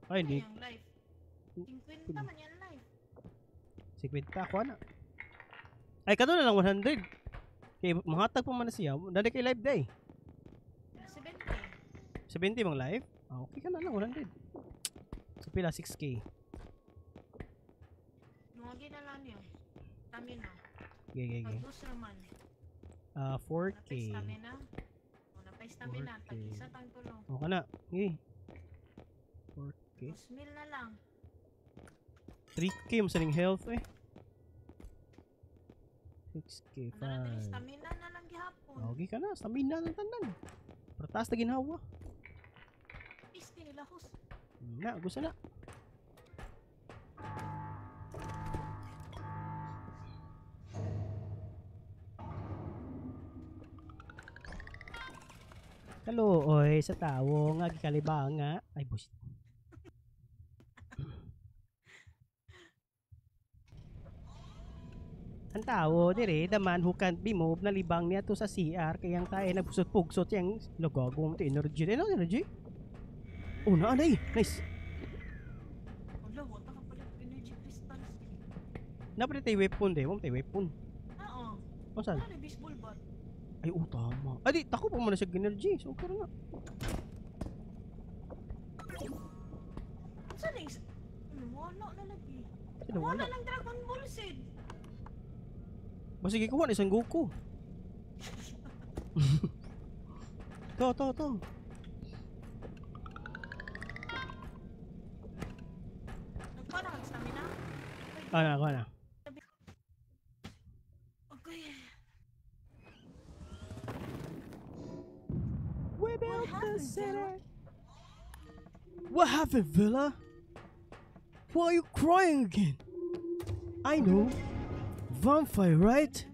S1: Ay, hindi.
S3: Yung life. 50 man yan life.
S1: 50, ako na. Ay, kato na lang 100. Kay mahatag pa man na siya. Dali kay live day.
S3: 70.
S1: 70 bang live? Ah, okay ka na lang 100. So pila 6k.
S3: Nungagi na lang niyo. Stamina.
S1: Okay, okay, okay.
S3: Pag-boost naman.
S1: 4k.
S3: Napay stamina. O, napay stamina.
S1: 4K.
S3: Tag-isa tang tulo.
S1: Okay na. Okay. 4k.
S3: 2,000 na lang.
S1: 3k mo sa ning health eh. 6k,
S3: Ano na dili,
S1: 5.
S3: stamina na lang gihapon.
S1: Okay ka na. Stamina na tanan. Pero taas na ginhawa.
S3: Pisti nila hus.
S1: Na, gusto na. Kaluoy sa tawo nga gikalibanga. Ay, busit. Ang tawo dire, the man who can't be moved, nalibang niya to sa CR kaya ang tae nagpusot-pugsot yang lagago mo to energy. Ano energy? Oh, na anay. Nice.
S3: Wala, wala ka pala energy crystals.
S1: Napili tayo weapon de, mo tayo weapon.
S3: Oo.
S1: O saan?
S3: Ano, baseball bat?
S1: Ay, oh, tama. Ay, di, tako pa mo na siya energy. So, okay nga.
S3: Saan na yung... Ano, wala na lagi.
S1: Sino
S3: Wala
S1: wala?
S3: lang Dragon Ball Z.
S1: Basig ikuha ni isang Goku. To, to, to.
S3: Nagkuha na kag stamina?
S1: Ah, na, na.
S3: Okay.
S1: We built the city. What happened, Villa? Why are you crying again? I know. Vampire, right?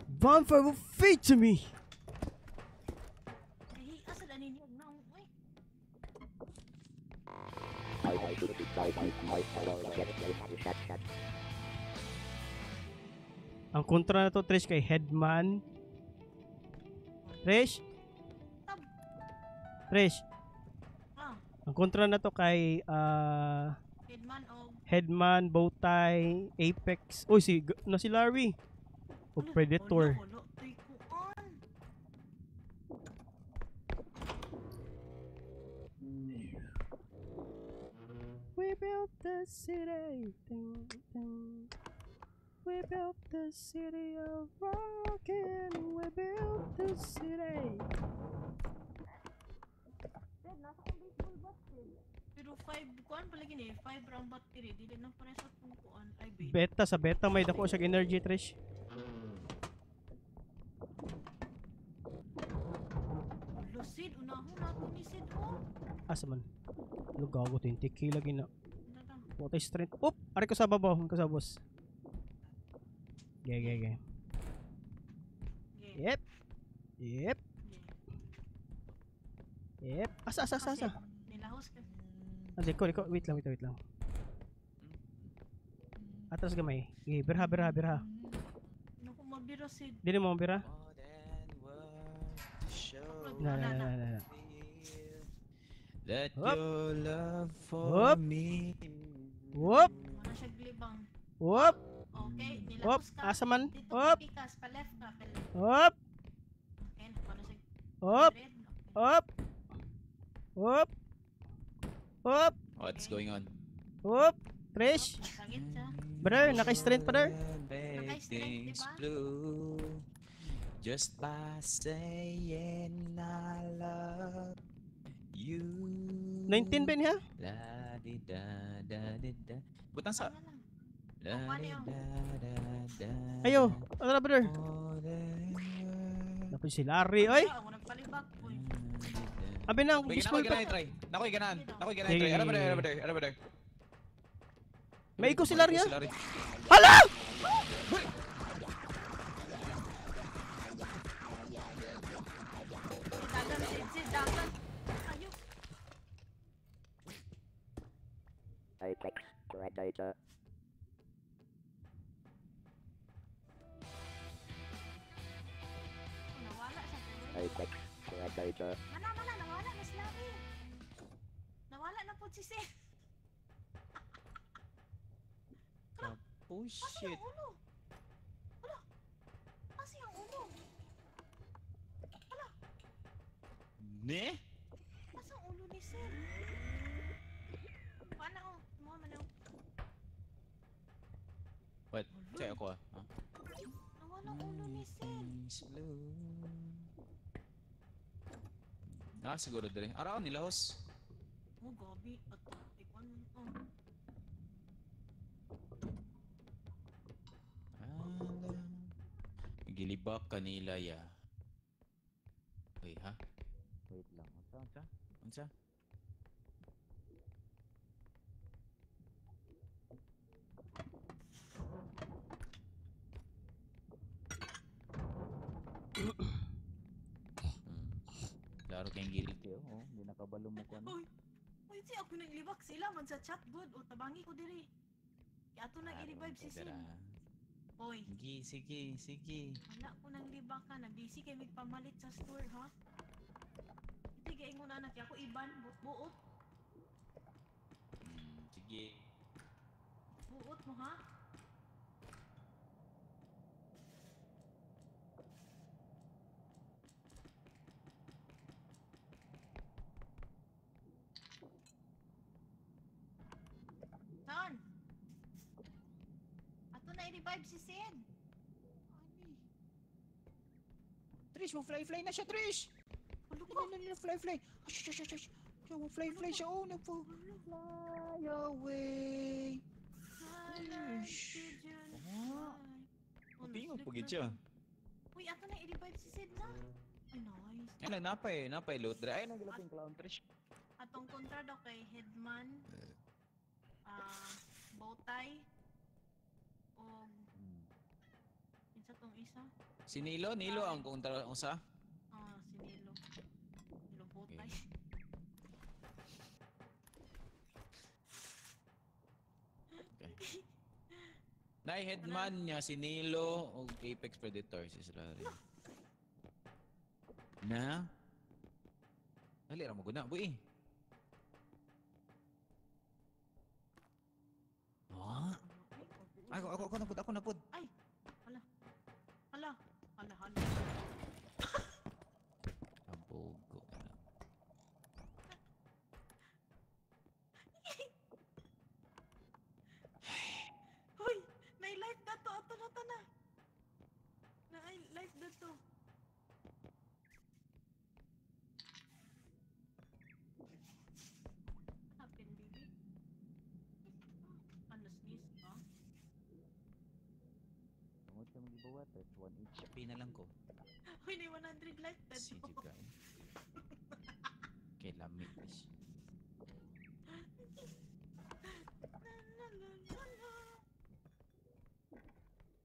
S1: Vampire will feed to me. Ang kontra na to, Trish, kay Headman. Trish? Trish? Ang kontra na to kay
S3: Headman o
S1: Headman, Bowtie, Apex. Uy, si, na si Larry. O Predator. We built the city. Ding, ding. We built the city of rockin'. We built the city.
S3: Pero 5 kuan pala gini, 5 round battery dili na pare sa tong kuan ay babe.
S1: Beta sa beta may dako siya energy, Trish.
S3: Lucid unahon nato ni Sid oh.
S1: Asa man? Ano gago 20k lagi na. What is strength? Oop, ari ko sa babaw, ko sa boss. Ge ge ge. Yep. Yep. Yep. Asa asa asa asa.
S3: Nilahos ka.
S1: Ah, liko, liko. Wait lang, wait lang, wait lang. Atras gamay. Ge, birha, birha, birha.
S3: Naku, mabira Sid.
S1: Dili mo mabira? Na, na, na, na, na.
S2: That
S1: Hop.
S2: your love for
S1: Hop.
S2: me.
S1: Whoop.
S3: Wala siya glibang.
S1: Whoop.
S3: Okay,
S1: Whoop.
S3: nilahos ka.
S1: Asa man?
S3: Dito
S1: Whoop.
S3: ka pikas, pa left ka. Pa left.
S1: Whoop.
S3: Okay, nakuha na siya.
S1: Whoop.
S3: Red. Okay.
S1: Whoop. Whoop. Whoop.
S2: What's going on?
S1: Whoop. Trish.
S3: Sakit siya.
S1: Brother, naka-strength pa there.
S2: Make
S3: Naka-strength,
S2: things
S3: diba?
S2: blue just by saying I love you.
S1: 19 ben ha?
S2: La di da da di da. Butang sa.
S3: Ano lang.
S2: La
S3: paano
S2: di
S3: yun?
S2: da da da.
S1: Ayo, tara brother.
S2: More than words.
S1: Napun si Larry, oy.
S3: Ako nagpalibak po.
S1: Abi na,
S2: Wait,
S1: baseball
S2: nakoy
S1: pa.
S2: ganahan try. Nakoy ganahan. Nakoy ganahan
S1: Sige,
S2: try.
S1: sige,
S2: Ara ba
S1: sige.
S2: ara ba ara ba.
S1: May iko si Larry,
S2: May
S1: ha?
S2: iko si Larry.
S1: Hala!
S3: Dagan Sid, Sid, dagan. Ayo.
S5: Apex Predator.
S3: Nawala siya.
S5: Apex Predator.
S3: Mana, mana, nawala na si Larry. Nawala na po si Sid.
S2: Oh
S3: Asa
S2: shit.
S3: yung ulo? Wala. Asa yung ulo?
S2: Ne?
S3: Asa ang ulo ni Sid? Paano oh? Mo man oh.
S2: What? Say ako ah.
S3: Nawala ang ulo ni Sid.
S2: Things blue. Ah, siguro dire. Ara nila hos.
S3: Oh, gabi. At ikuan mo. Oh.
S2: Gilibak kanila ya. Wait ha?
S6: Wait lang. Unsa?
S2: Unsa? Unsa? Laro kayong gilid kayo, oh.
S6: Hindi nakabalo mo ko ano.
S3: Uy. Uy, si ako nang libak sila man sa chat good o tabangi ko diri. Ato nang i-revive si Sid. Hoy,
S2: Sige, sige, sige.
S3: wala ko nang libak ka na busy kay magpamalit sa store ha. Hindi kay ingon anak ako iban buot
S2: Sige.
S3: buot mo ha. Saan? Ato na i-revive si Sid.
S2: Trish, mo fly fly na siya, Trish.
S3: Ano ko?
S2: Ano na fly fly? Shush, shush, shush. Mo fly fly siya. Oh, nagpo. Fly away.
S3: Fly Like pigeon
S2: Ah.
S3: fly. Oh,
S2: Tingog
S3: na-slip
S2: pagid
S3: na
S2: siya.
S3: Uy, ato na i-revive si Sid na. Ay, nice.
S2: Ay, lang, napay loot dre. Ay, nagilaping clown trash.
S3: Atong kontra daw kay Headman, Bowtie, o isa tong isa.
S2: Si Nilo, Nilo ang kontra usa.
S3: Ah, si Nilo. Nilo Bowtie.
S2: Okay. Nay headman niya si Nilo og Apex Predator si sila rin. Na? Dali ra mo guna, buy. Ah? Ako ako ako napud, ako napud.
S3: Ay, hala. Hala, hala, hala.
S2: Abogo na.
S3: Hoy, may life na to. Ato na to na. Na ay life na to. Happen, baby. Ano, sneeze ka?
S6: Tungod sa mga gibuhat, 1
S2: HP na lang ko.
S3: Hoy, na 100 life na
S2: Si
S3: to.
S2: Jigay. Kay lami please.
S3: La, la, la, la, la.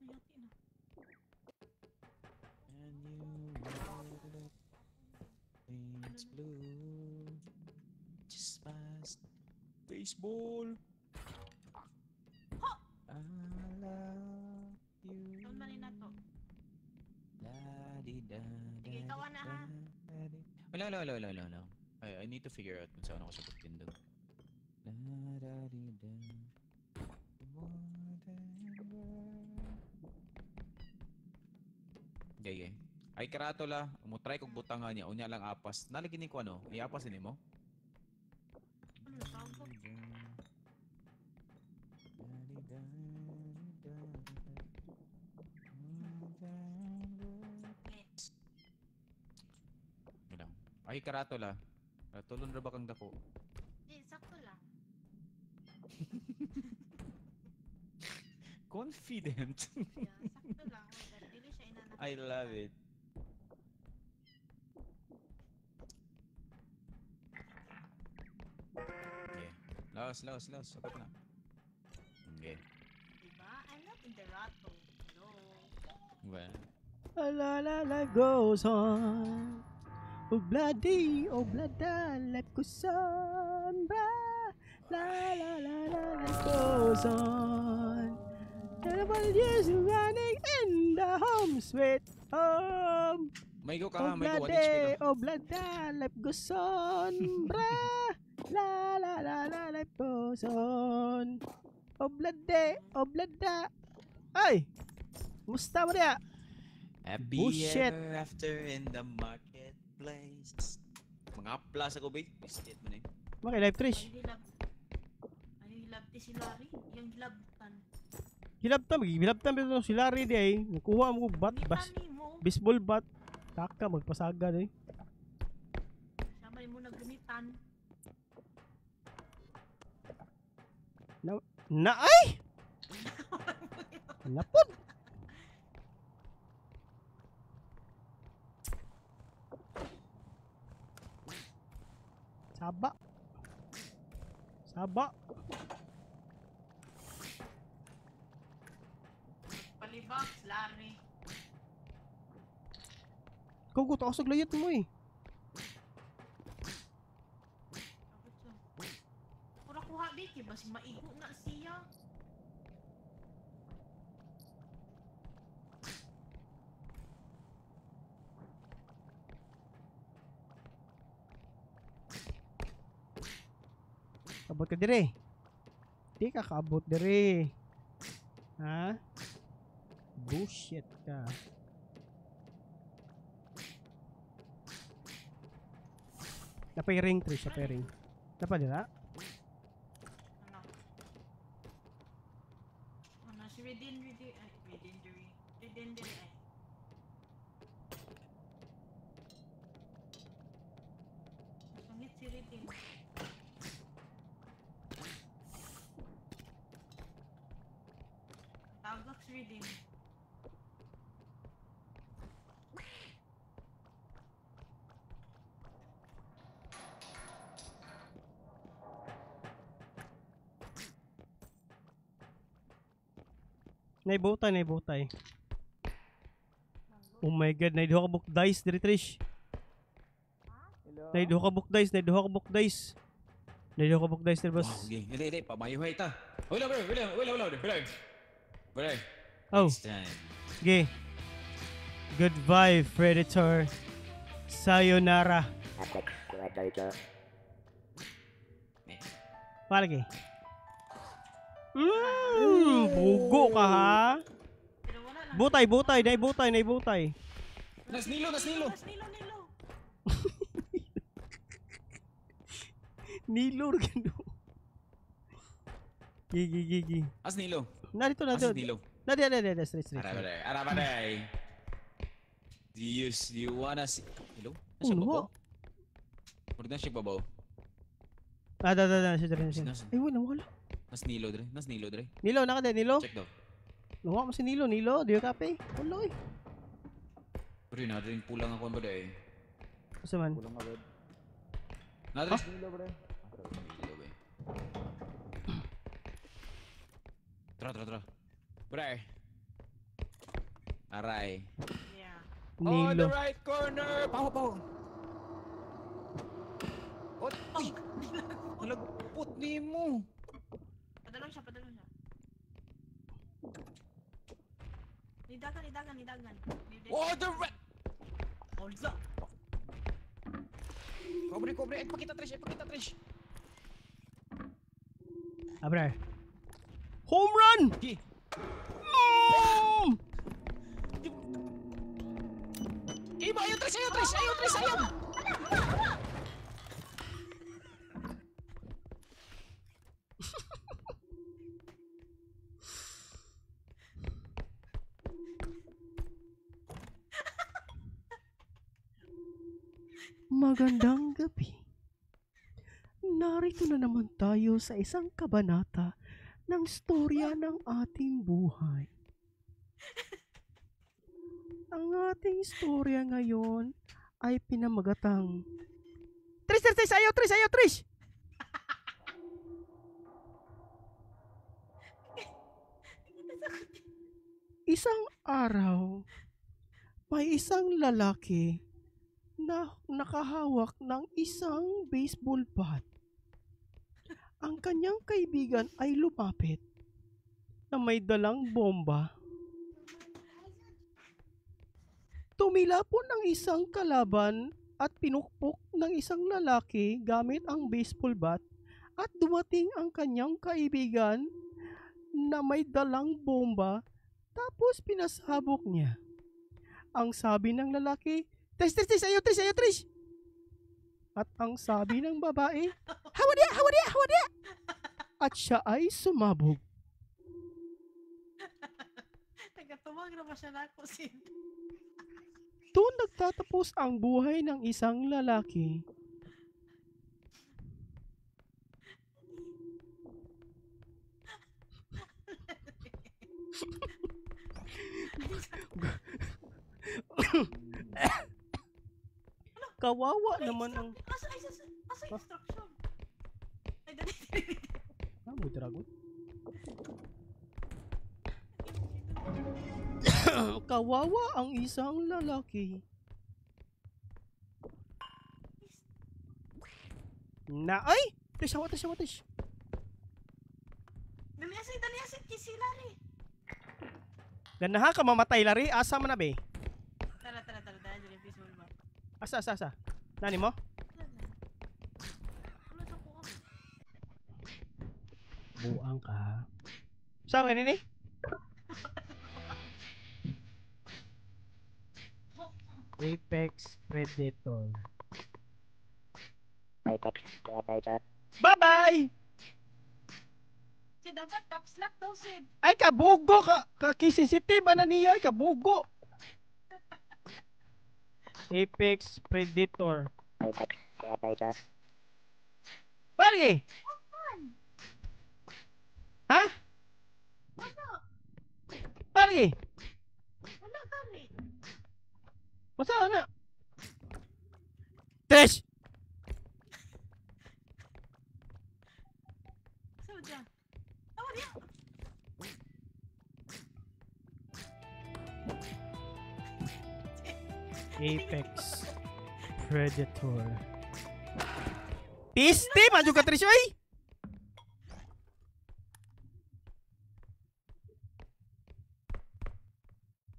S3: Ay, ati na.
S2: And you know it's blue. Just past baseball.
S3: Ha!
S2: I love you.
S3: Taon man ni na to.
S2: La di da
S3: Sige,
S2: da
S3: ikaw na, ha?
S2: da di. Wala, wala, wala, wala, wala, wala. I need to figure out kung saan ako sa pagtindog. La da di da. More than words. Okay, okay. Ay, karato la. Umutry kog butangan niya. Unya lang apas. Nalagi ni ko ano? Iapas ini mo?
S3: Ano, tawag ko? Okay.
S2: Wala. Ay, karato la. Tulon ra ba kang dako?
S3: Di, sakto lang.
S2: Confident.
S3: Yeah, sakto lang. Oh my God, dili siya inanak.
S2: I love it. Okay. Laos, laos, laos. Sagot na. Okay.
S3: Diba? I'm not in the rato. Hello.
S2: Well,
S1: La la life goes on. Obladi, oblada, life goes on. Bra. La la la la, life goes on. Everybody is running in the home sweet home.
S2: May go ka, may go 1 HP
S1: Oblade,
S2: ka.
S1: oblada, life goes on. Bra. La la la la, life goes on. Oblade, oblada. Ay! Musta mo niya?
S2: Happy
S1: Bullshit.
S2: ever after in the marketplace. Mga apla sa kubig. Biscuit man eh.
S1: Maki live Trish.
S3: Ay, hilab. Ay, hilab ti si Larry. Yung hilabtan.
S1: Hilabtan, hilabtan pero si Larry di ay. Nakuha mo bat bas
S3: Ngita ni mo.
S1: baseball bat. Taka magpasaga eh.
S3: Sama mo nagunitan.
S1: Na ay! Napod. Saba. Saba.
S3: Palibox, Larry.
S1: Ikaw ko taas layot mo eh.
S3: Takot siya. Pura kuha di kay basi maigo na siya.
S1: Abot ka dire. Di ka kaabot dire. Ha? Bullshit ka. Napay ring, Trish. Napay ring. Napay dira?
S3: Ano? Ano si Redin Redin ay Redin Diri. Redin Diri ay. Masungit si Redin. reading.
S1: Naibutay, naibutay. Oh my God, naiduha ka book dice diri, Trish.
S6: Hello?
S1: Naiduha ka book dice, naiduha ka book dice. Naiduha ka book dice diri, boss.
S2: Wow, okay. Hindi, hindi. Pamayuhay ta. Wala, bro. Wala, wala, wala. Wala. Wala.
S1: Oh.
S2: Next time.
S1: Okay. Goodbye, Predator. Sayonara.
S5: Apex Predator.
S1: Palagi. Bugo ka ha.
S3: Pero wala lang.
S1: Butay, butay, nay butay, nay butay.
S2: Nas Nilo, nas Nilo.
S3: Nas Nilo, Nilo.
S1: Nilo gando. Gigi gigi.
S2: As Nilo.
S1: Narito na
S2: As
S1: dito.
S2: Nilo.
S1: Na di, di, di, straight, straight.
S2: Ara, ara, ara, ara. Do you wanna see? Hello? Nasa
S1: Oh,
S2: babaw? Pwede na siya babaw.
S1: Ah, da, da, da, siya, siya, siya.
S2: Nas-
S1: Ay, wala, wala.
S2: Nas Nilo, dre. Nas Nilo, dre.
S1: Nilo, naka de, Nilo.
S2: Check daw.
S1: Nawa mo si Nilo, Nilo, do you copy? Wala eh.
S2: Pre, natin pulang ako ba eh.
S1: Asa man?
S6: Kulang ka, web.
S2: Natin.
S6: Nilo, bre.
S2: Nilo ba eh. Tara, tara, tara. Pre. Aray.
S3: Yeah.
S2: On the
S1: Nilo.
S2: right corner! Paho, paho! Oh, uy! Nalagpot ni mo!
S3: Padalong siya, padalong siya. Nidagan, nidagan, nidagan.
S2: Oh, the right!
S3: Hold up.
S2: Kobre, kobre! Ay, pakita, Trish! Ay, pakita, Trish!
S1: Abre. Home run!
S2: Gi!
S1: Mm!
S2: Iba! Ayaw, Trish! Ayaw, Trish! Ayaw, Trish! Ayaw!
S1: Magandang gabi. Narito na naman tayo sa isang kabanata ng storya ng ating buhay. Ang ating storya ngayon ay pinamagatang Tris, Tris, Tris! Ayaw, Tris! Ayaw, Tris! Isang araw, may isang lalaki na nakahawak ng isang baseball bat. Ang kanyang kaibigan ay lumapit na may dalang bomba. Tumilapon ng isang kalaban at pinukpok ng isang lalaki gamit ang baseball bat at dumating ang kanyang kaibigan na may dalang bomba tapos pinasabog niya. Ang sabi ng lalaki, "Trish, Trish, Trish, ayaw, Trish, ayaw, Trish!" At ang sabi ng babae, "Hawa niya, hawa niya, hawa niya!" At siya ay sumabog.
S3: Nagatuwag na ba siya na ako, Sid?
S1: Doon nagtatapos ang buhay ng isang lalaki. Kawawa naman ang...
S3: Asa, ay, asa, asa instruction? Ay, dali, dali, dali.
S1: Ah, may dragon? Kawawa ang isang lalaki. Na ay! Tish, hawa, tish, hawa, tish.
S3: Dali, asa, dali, asa, kisi, lari.
S1: Ganaha ka mamatay lari, asa man na be?
S3: Tara, tara, tara, dali, dali, peaceful ba?
S1: Asa, asa, asa. Nani mo?
S3: Ano sa kuha?
S1: Buang ka. Saan ka nini? Apex Predator.
S5: Apex Predator.
S1: Bye-bye!
S3: Sid, dapat caps lock daw, Sid.
S1: Ay, kabugo ka! Kakisensitive na niya! Ay, kabugo! Apex Predator.
S5: Apex Predator.
S1: Pare! Ha? Pare lagi?
S3: Wala gani.
S1: Masa na? Trish!
S3: Sa ba dyan? Tawa niya!
S1: Apex Predator. Piste! Maju ka, Trish, oy!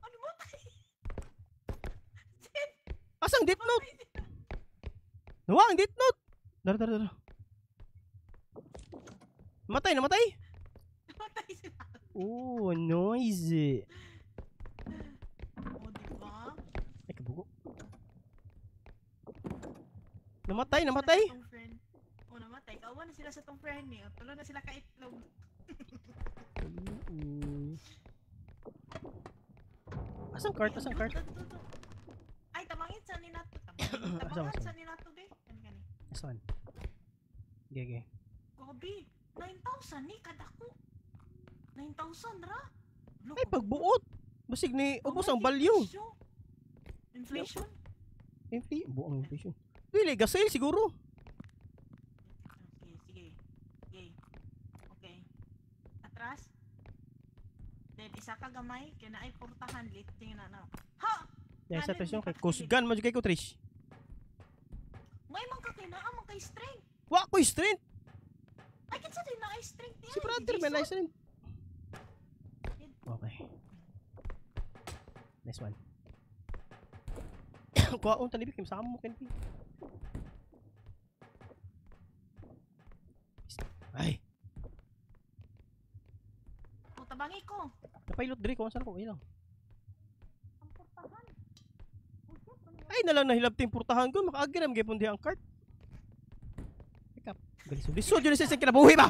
S3: Ano mo tayo?
S1: Asang Death Note? Nawa ang Death Note! Dara, dara, dara. Namatay, namatay!
S3: Namatay sila.
S1: Oh, noisy.
S3: Oh, di ba?
S1: Ay, kabugo. Namatay, namatay!
S3: Sila sa tong friend. Oh, namatay. Kawa na sila sa tong friend ni. Tulo na sila kaitlog.
S1: Asang cart? Asang cart?
S3: Ay, tamangin sa ni nato.
S1: Asa,
S3: Tamangan
S1: asa?
S3: sa ni nato, be. Kani kani.
S1: Asan? Okay, okay.
S3: Grabe, 9,000 ni kadako. 9,000 ra. Lo,
S1: Ay, pagbuot! Basig ni, ubos ang
S3: gamay
S1: value.
S3: presyo. Inflation?
S1: Buong inflation. Dili, gasale siguro.
S3: Sige, sige. Sige. Okay. Atras. Then isa ka gamay kay naay portahan lit tingnan na. Ha!
S1: Dahil sa
S3: Ano,
S1: Trish, kay
S3: hindi
S1: kusgan man jud kay ko, Trish.
S3: May man ka kay naa man kay strength.
S1: Wa ko'y strength.
S3: Ay kinsa din naay strength niya?
S1: Si brother may nice strength. Okay. Nice one. Kuhaon tanibi kay masama mo kenpi. Ay,
S3: O tabangi ko.
S1: napailot diri ko saan ko ilang.
S3: Ang portahan. Oh, shit, ano yan?
S1: Ay nalang nahilabti yung portahan ko, makaagi ra gyapon diha ang cart. Pick up. Galisod lisod yun sa kinabuhi ba?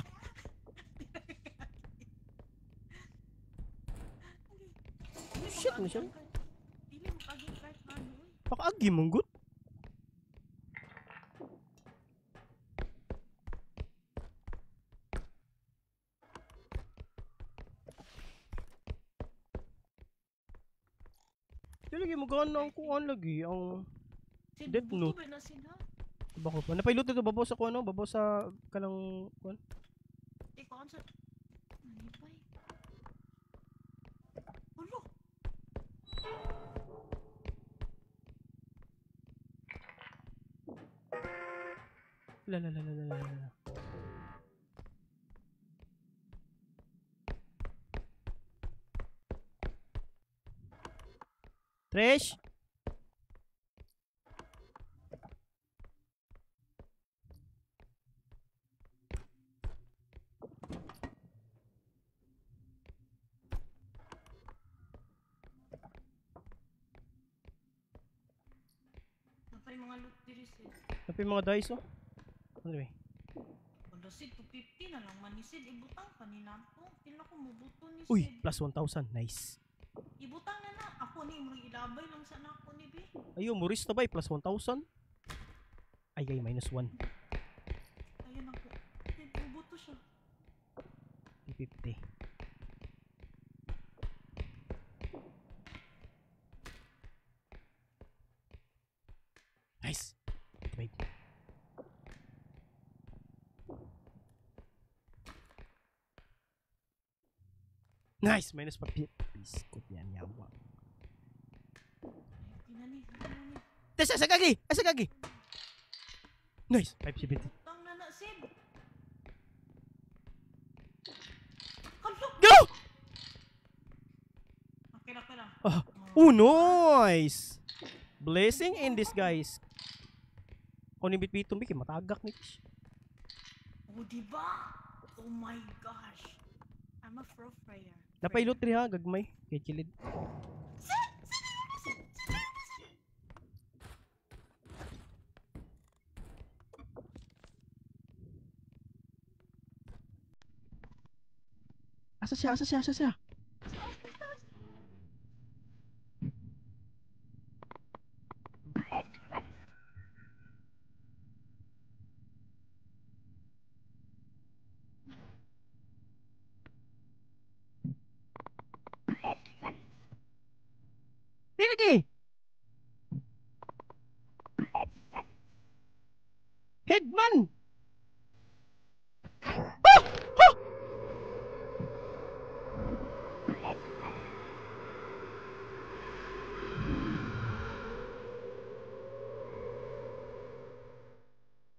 S3: Dili
S1: Shit,
S3: mo
S1: ano siya?
S3: kaagi ang cart. Dili mo kaagi ang cart ano oy.
S1: Pakaagi mong good. Dili lagi mo gana ang kuan lagi ang
S3: Sid,
S1: Death
S3: buto
S1: Note.
S3: ba na sid ha?
S1: bako pa. Napailot dito babaw sa kuan no, babaw sa kanang kuan.
S3: Di ko sa Nanipay. Ulo.
S1: La la la la la la la. Trish!
S3: Napay mga loot diri sid.
S1: Napay mga dice oh. Anyway.
S3: Wala sid 250 na lang man ni sid ibutang pa ni nato. Pila ko mubuto ni
S1: Uy,
S3: sid.
S1: plus 1,000. Nice.
S3: Ibutang na na. Ako ni murag ilabay lang sa nako ni be.
S1: Ayo, Maurice na ba? Plus 1,000. Ay, ay, minus 1.
S3: Ayun ako. Sid mubuto siya.
S1: 50. Nice. Wait. Nice! Minus pa. Biskot yan, yawa.
S3: Ay, tinani. Tinani.
S1: Tesa, sa kagi! Sa kagi! Nice! 570.
S3: Butang na na sid. Kalok.
S1: Go!
S3: Okay lang, okay lang.
S1: Ah. Oh, nice! Blessing in disguise. Kung nibit-bitong biki, matagak ni Kish.
S3: Oh, di ba? Oh my gosh. I'm a pro player.
S1: Napailot rin ha, gagmay. Kay kilid. Asa siya? Asa siya? Asa siya? Headman! Ah! Ah!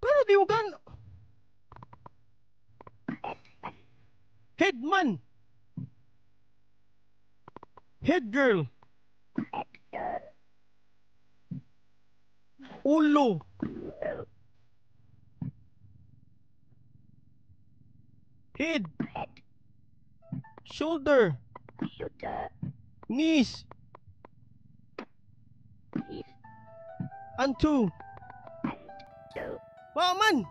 S1: Pero di mo gan... Headman! Head girl! Ulo! Head! Shoulder! Knees! Antu! Wow man!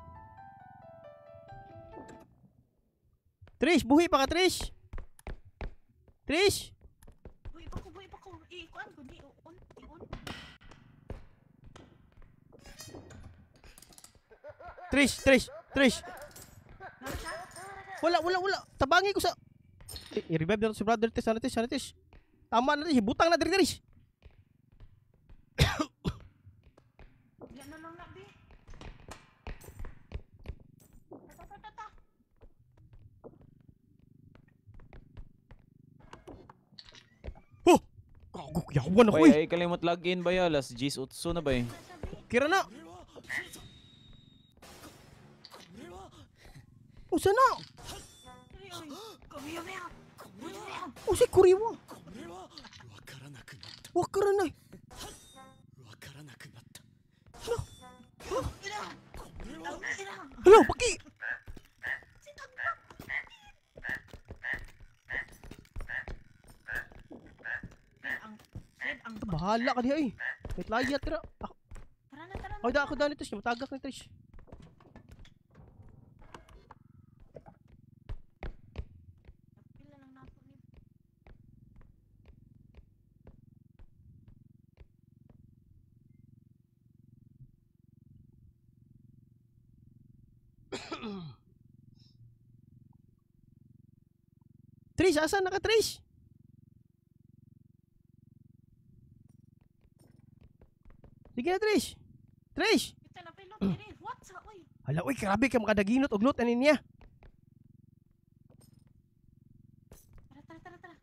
S1: Trish, buhi pa ka Trish! Trish!
S3: Buhi pa ko, buhi pa ko. I-kuan ko, di. On, i-on.
S1: Trish, Trish, Trish! Wala, wala, wala. Tabangi ko sa... I-revive na to si brother Trish. Sana Trish, sana Trish. Tama na Trish. Butang na Trish, Trish.
S3: Yan na lang na, bi. Ta, ta, ta, ta.
S1: Oh! Gago, yawan ako
S2: Bay,
S1: eh.
S2: ay kalimot login ba ya? Alas 10:08 na ba eh.
S1: Kira na. Usa na. Usa kuriwa. Wakara na. Hello, paki. Bahala ka diha eh. Wait, layat ra.
S3: Tara na, tara na.
S1: Ay, da ako dali Trish. Matagak ni Trish.
S3: Pila lang nato ni.
S1: Trish, asa na ka Trish? Sige na Trish. Trish.
S3: Ito na pilot diri. What sa oy?
S1: Hala, uy, grabe ka makadaginot og lot ani niya.
S3: Tara, tara, tara, tara.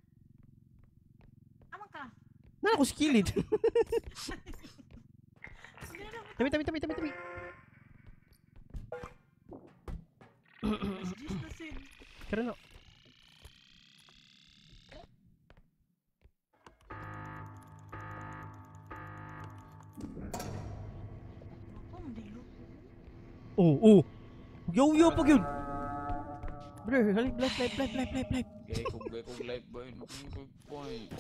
S3: Amang ka.
S1: Nana ko sa kilid.
S3: Tabi,
S1: Tabi, tabi, tabi, tabi, tabi.
S3: Just na sin.
S1: Kara na.
S3: Ako mandilo.
S1: Oh, oh. Yo, yo, pag yun. Bro, halik, live, live, live, live, live, live.
S2: Gay kog live ba yun? Point.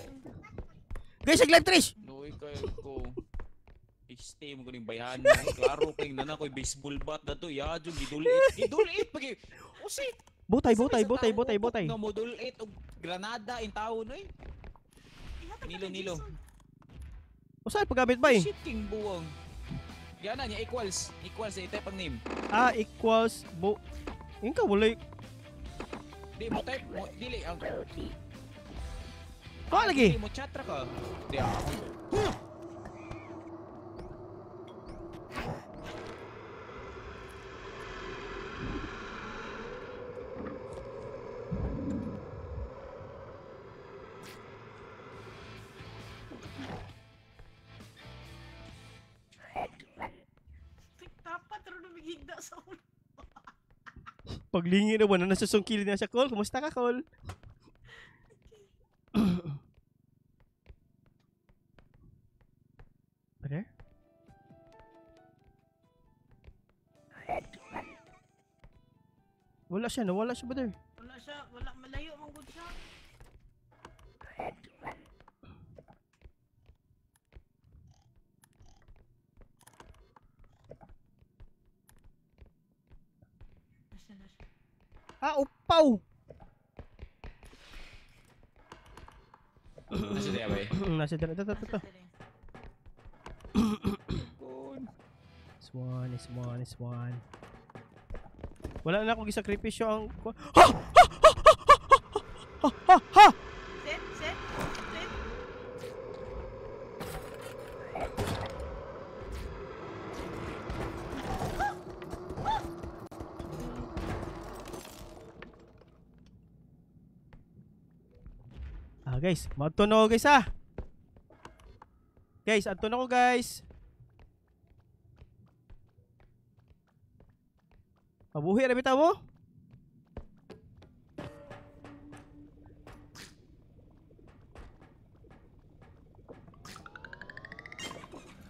S1: Guys, nag-live, Trish!
S2: Luoy kayo ko. Stay mo ko ning bayhan. Klaro kay nana koy baseball bat na to. Ya, jud gidulit. Gidulit pag usi.
S1: Botay, botay, botay, botay, botay.
S2: Nga modulit og granada in tawo noy. Nilo, nilo.
S1: Usahay paggamit ba eh?
S2: Shit king buwang. Yana niya equals. Equals sa i-type ang name.
S1: Ah, equals bo. Yun ka walay.
S2: Di mo type mo dili ang.
S1: Pa lagi.
S2: Dili mo chat ra ka. Di ah.
S3: Dapat ro lumigigda sa ulo.
S1: Paglingi na ba na nasa sungkili na siya, Col? Kumusta ka, Col? Okay. Wala siya, nawala siya, brother.
S3: Wala siya, wala malayo man gud siya. Nasa na siya.
S1: Ah, upaw!
S2: Nasa diya ba eh?
S1: Nasa dala, ito, ito, ito.
S3: Nasa diri.
S1: This one, this one, this one. Wala na akong gisakripisyo ang... Ha! Ha! Ha! Ha! Ha! Ha!
S3: Set, set, set.
S1: Ah guys, maadto na ako guys ah. Guys, adto na ako guys. Mabuhi ra bitaw mo.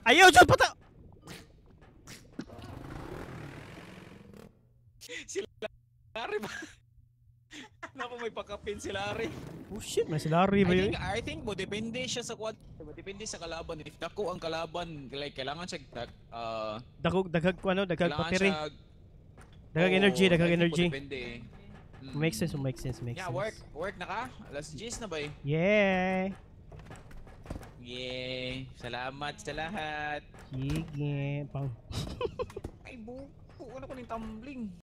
S1: Ayaw, jud pata.
S2: Si Larry ba? Naku, may pakapin si Larry.
S1: Oh shit, may si Larry ba
S2: I
S1: yun?
S2: think I think mo depende siya sa kwan. Depende sa kalaban. If dako ang kalaban, like kailangan siya
S1: Dagog daghag ko ano, daghag
S2: kailangan
S1: battery.
S2: siya.
S1: Daghag
S2: Oo,
S1: energy,
S2: I
S1: daghag
S2: think mo
S1: energy.
S2: depende.
S1: Makes sense, makes sense, makes
S2: Yeah,
S1: sense.
S2: work. Work na ka? Alas 10 na ba eh?
S1: Yeah.
S2: Yay! Salamat sa lahat.
S1: Sige, pang
S2: Ay, buko. Ano ko ng tumbling?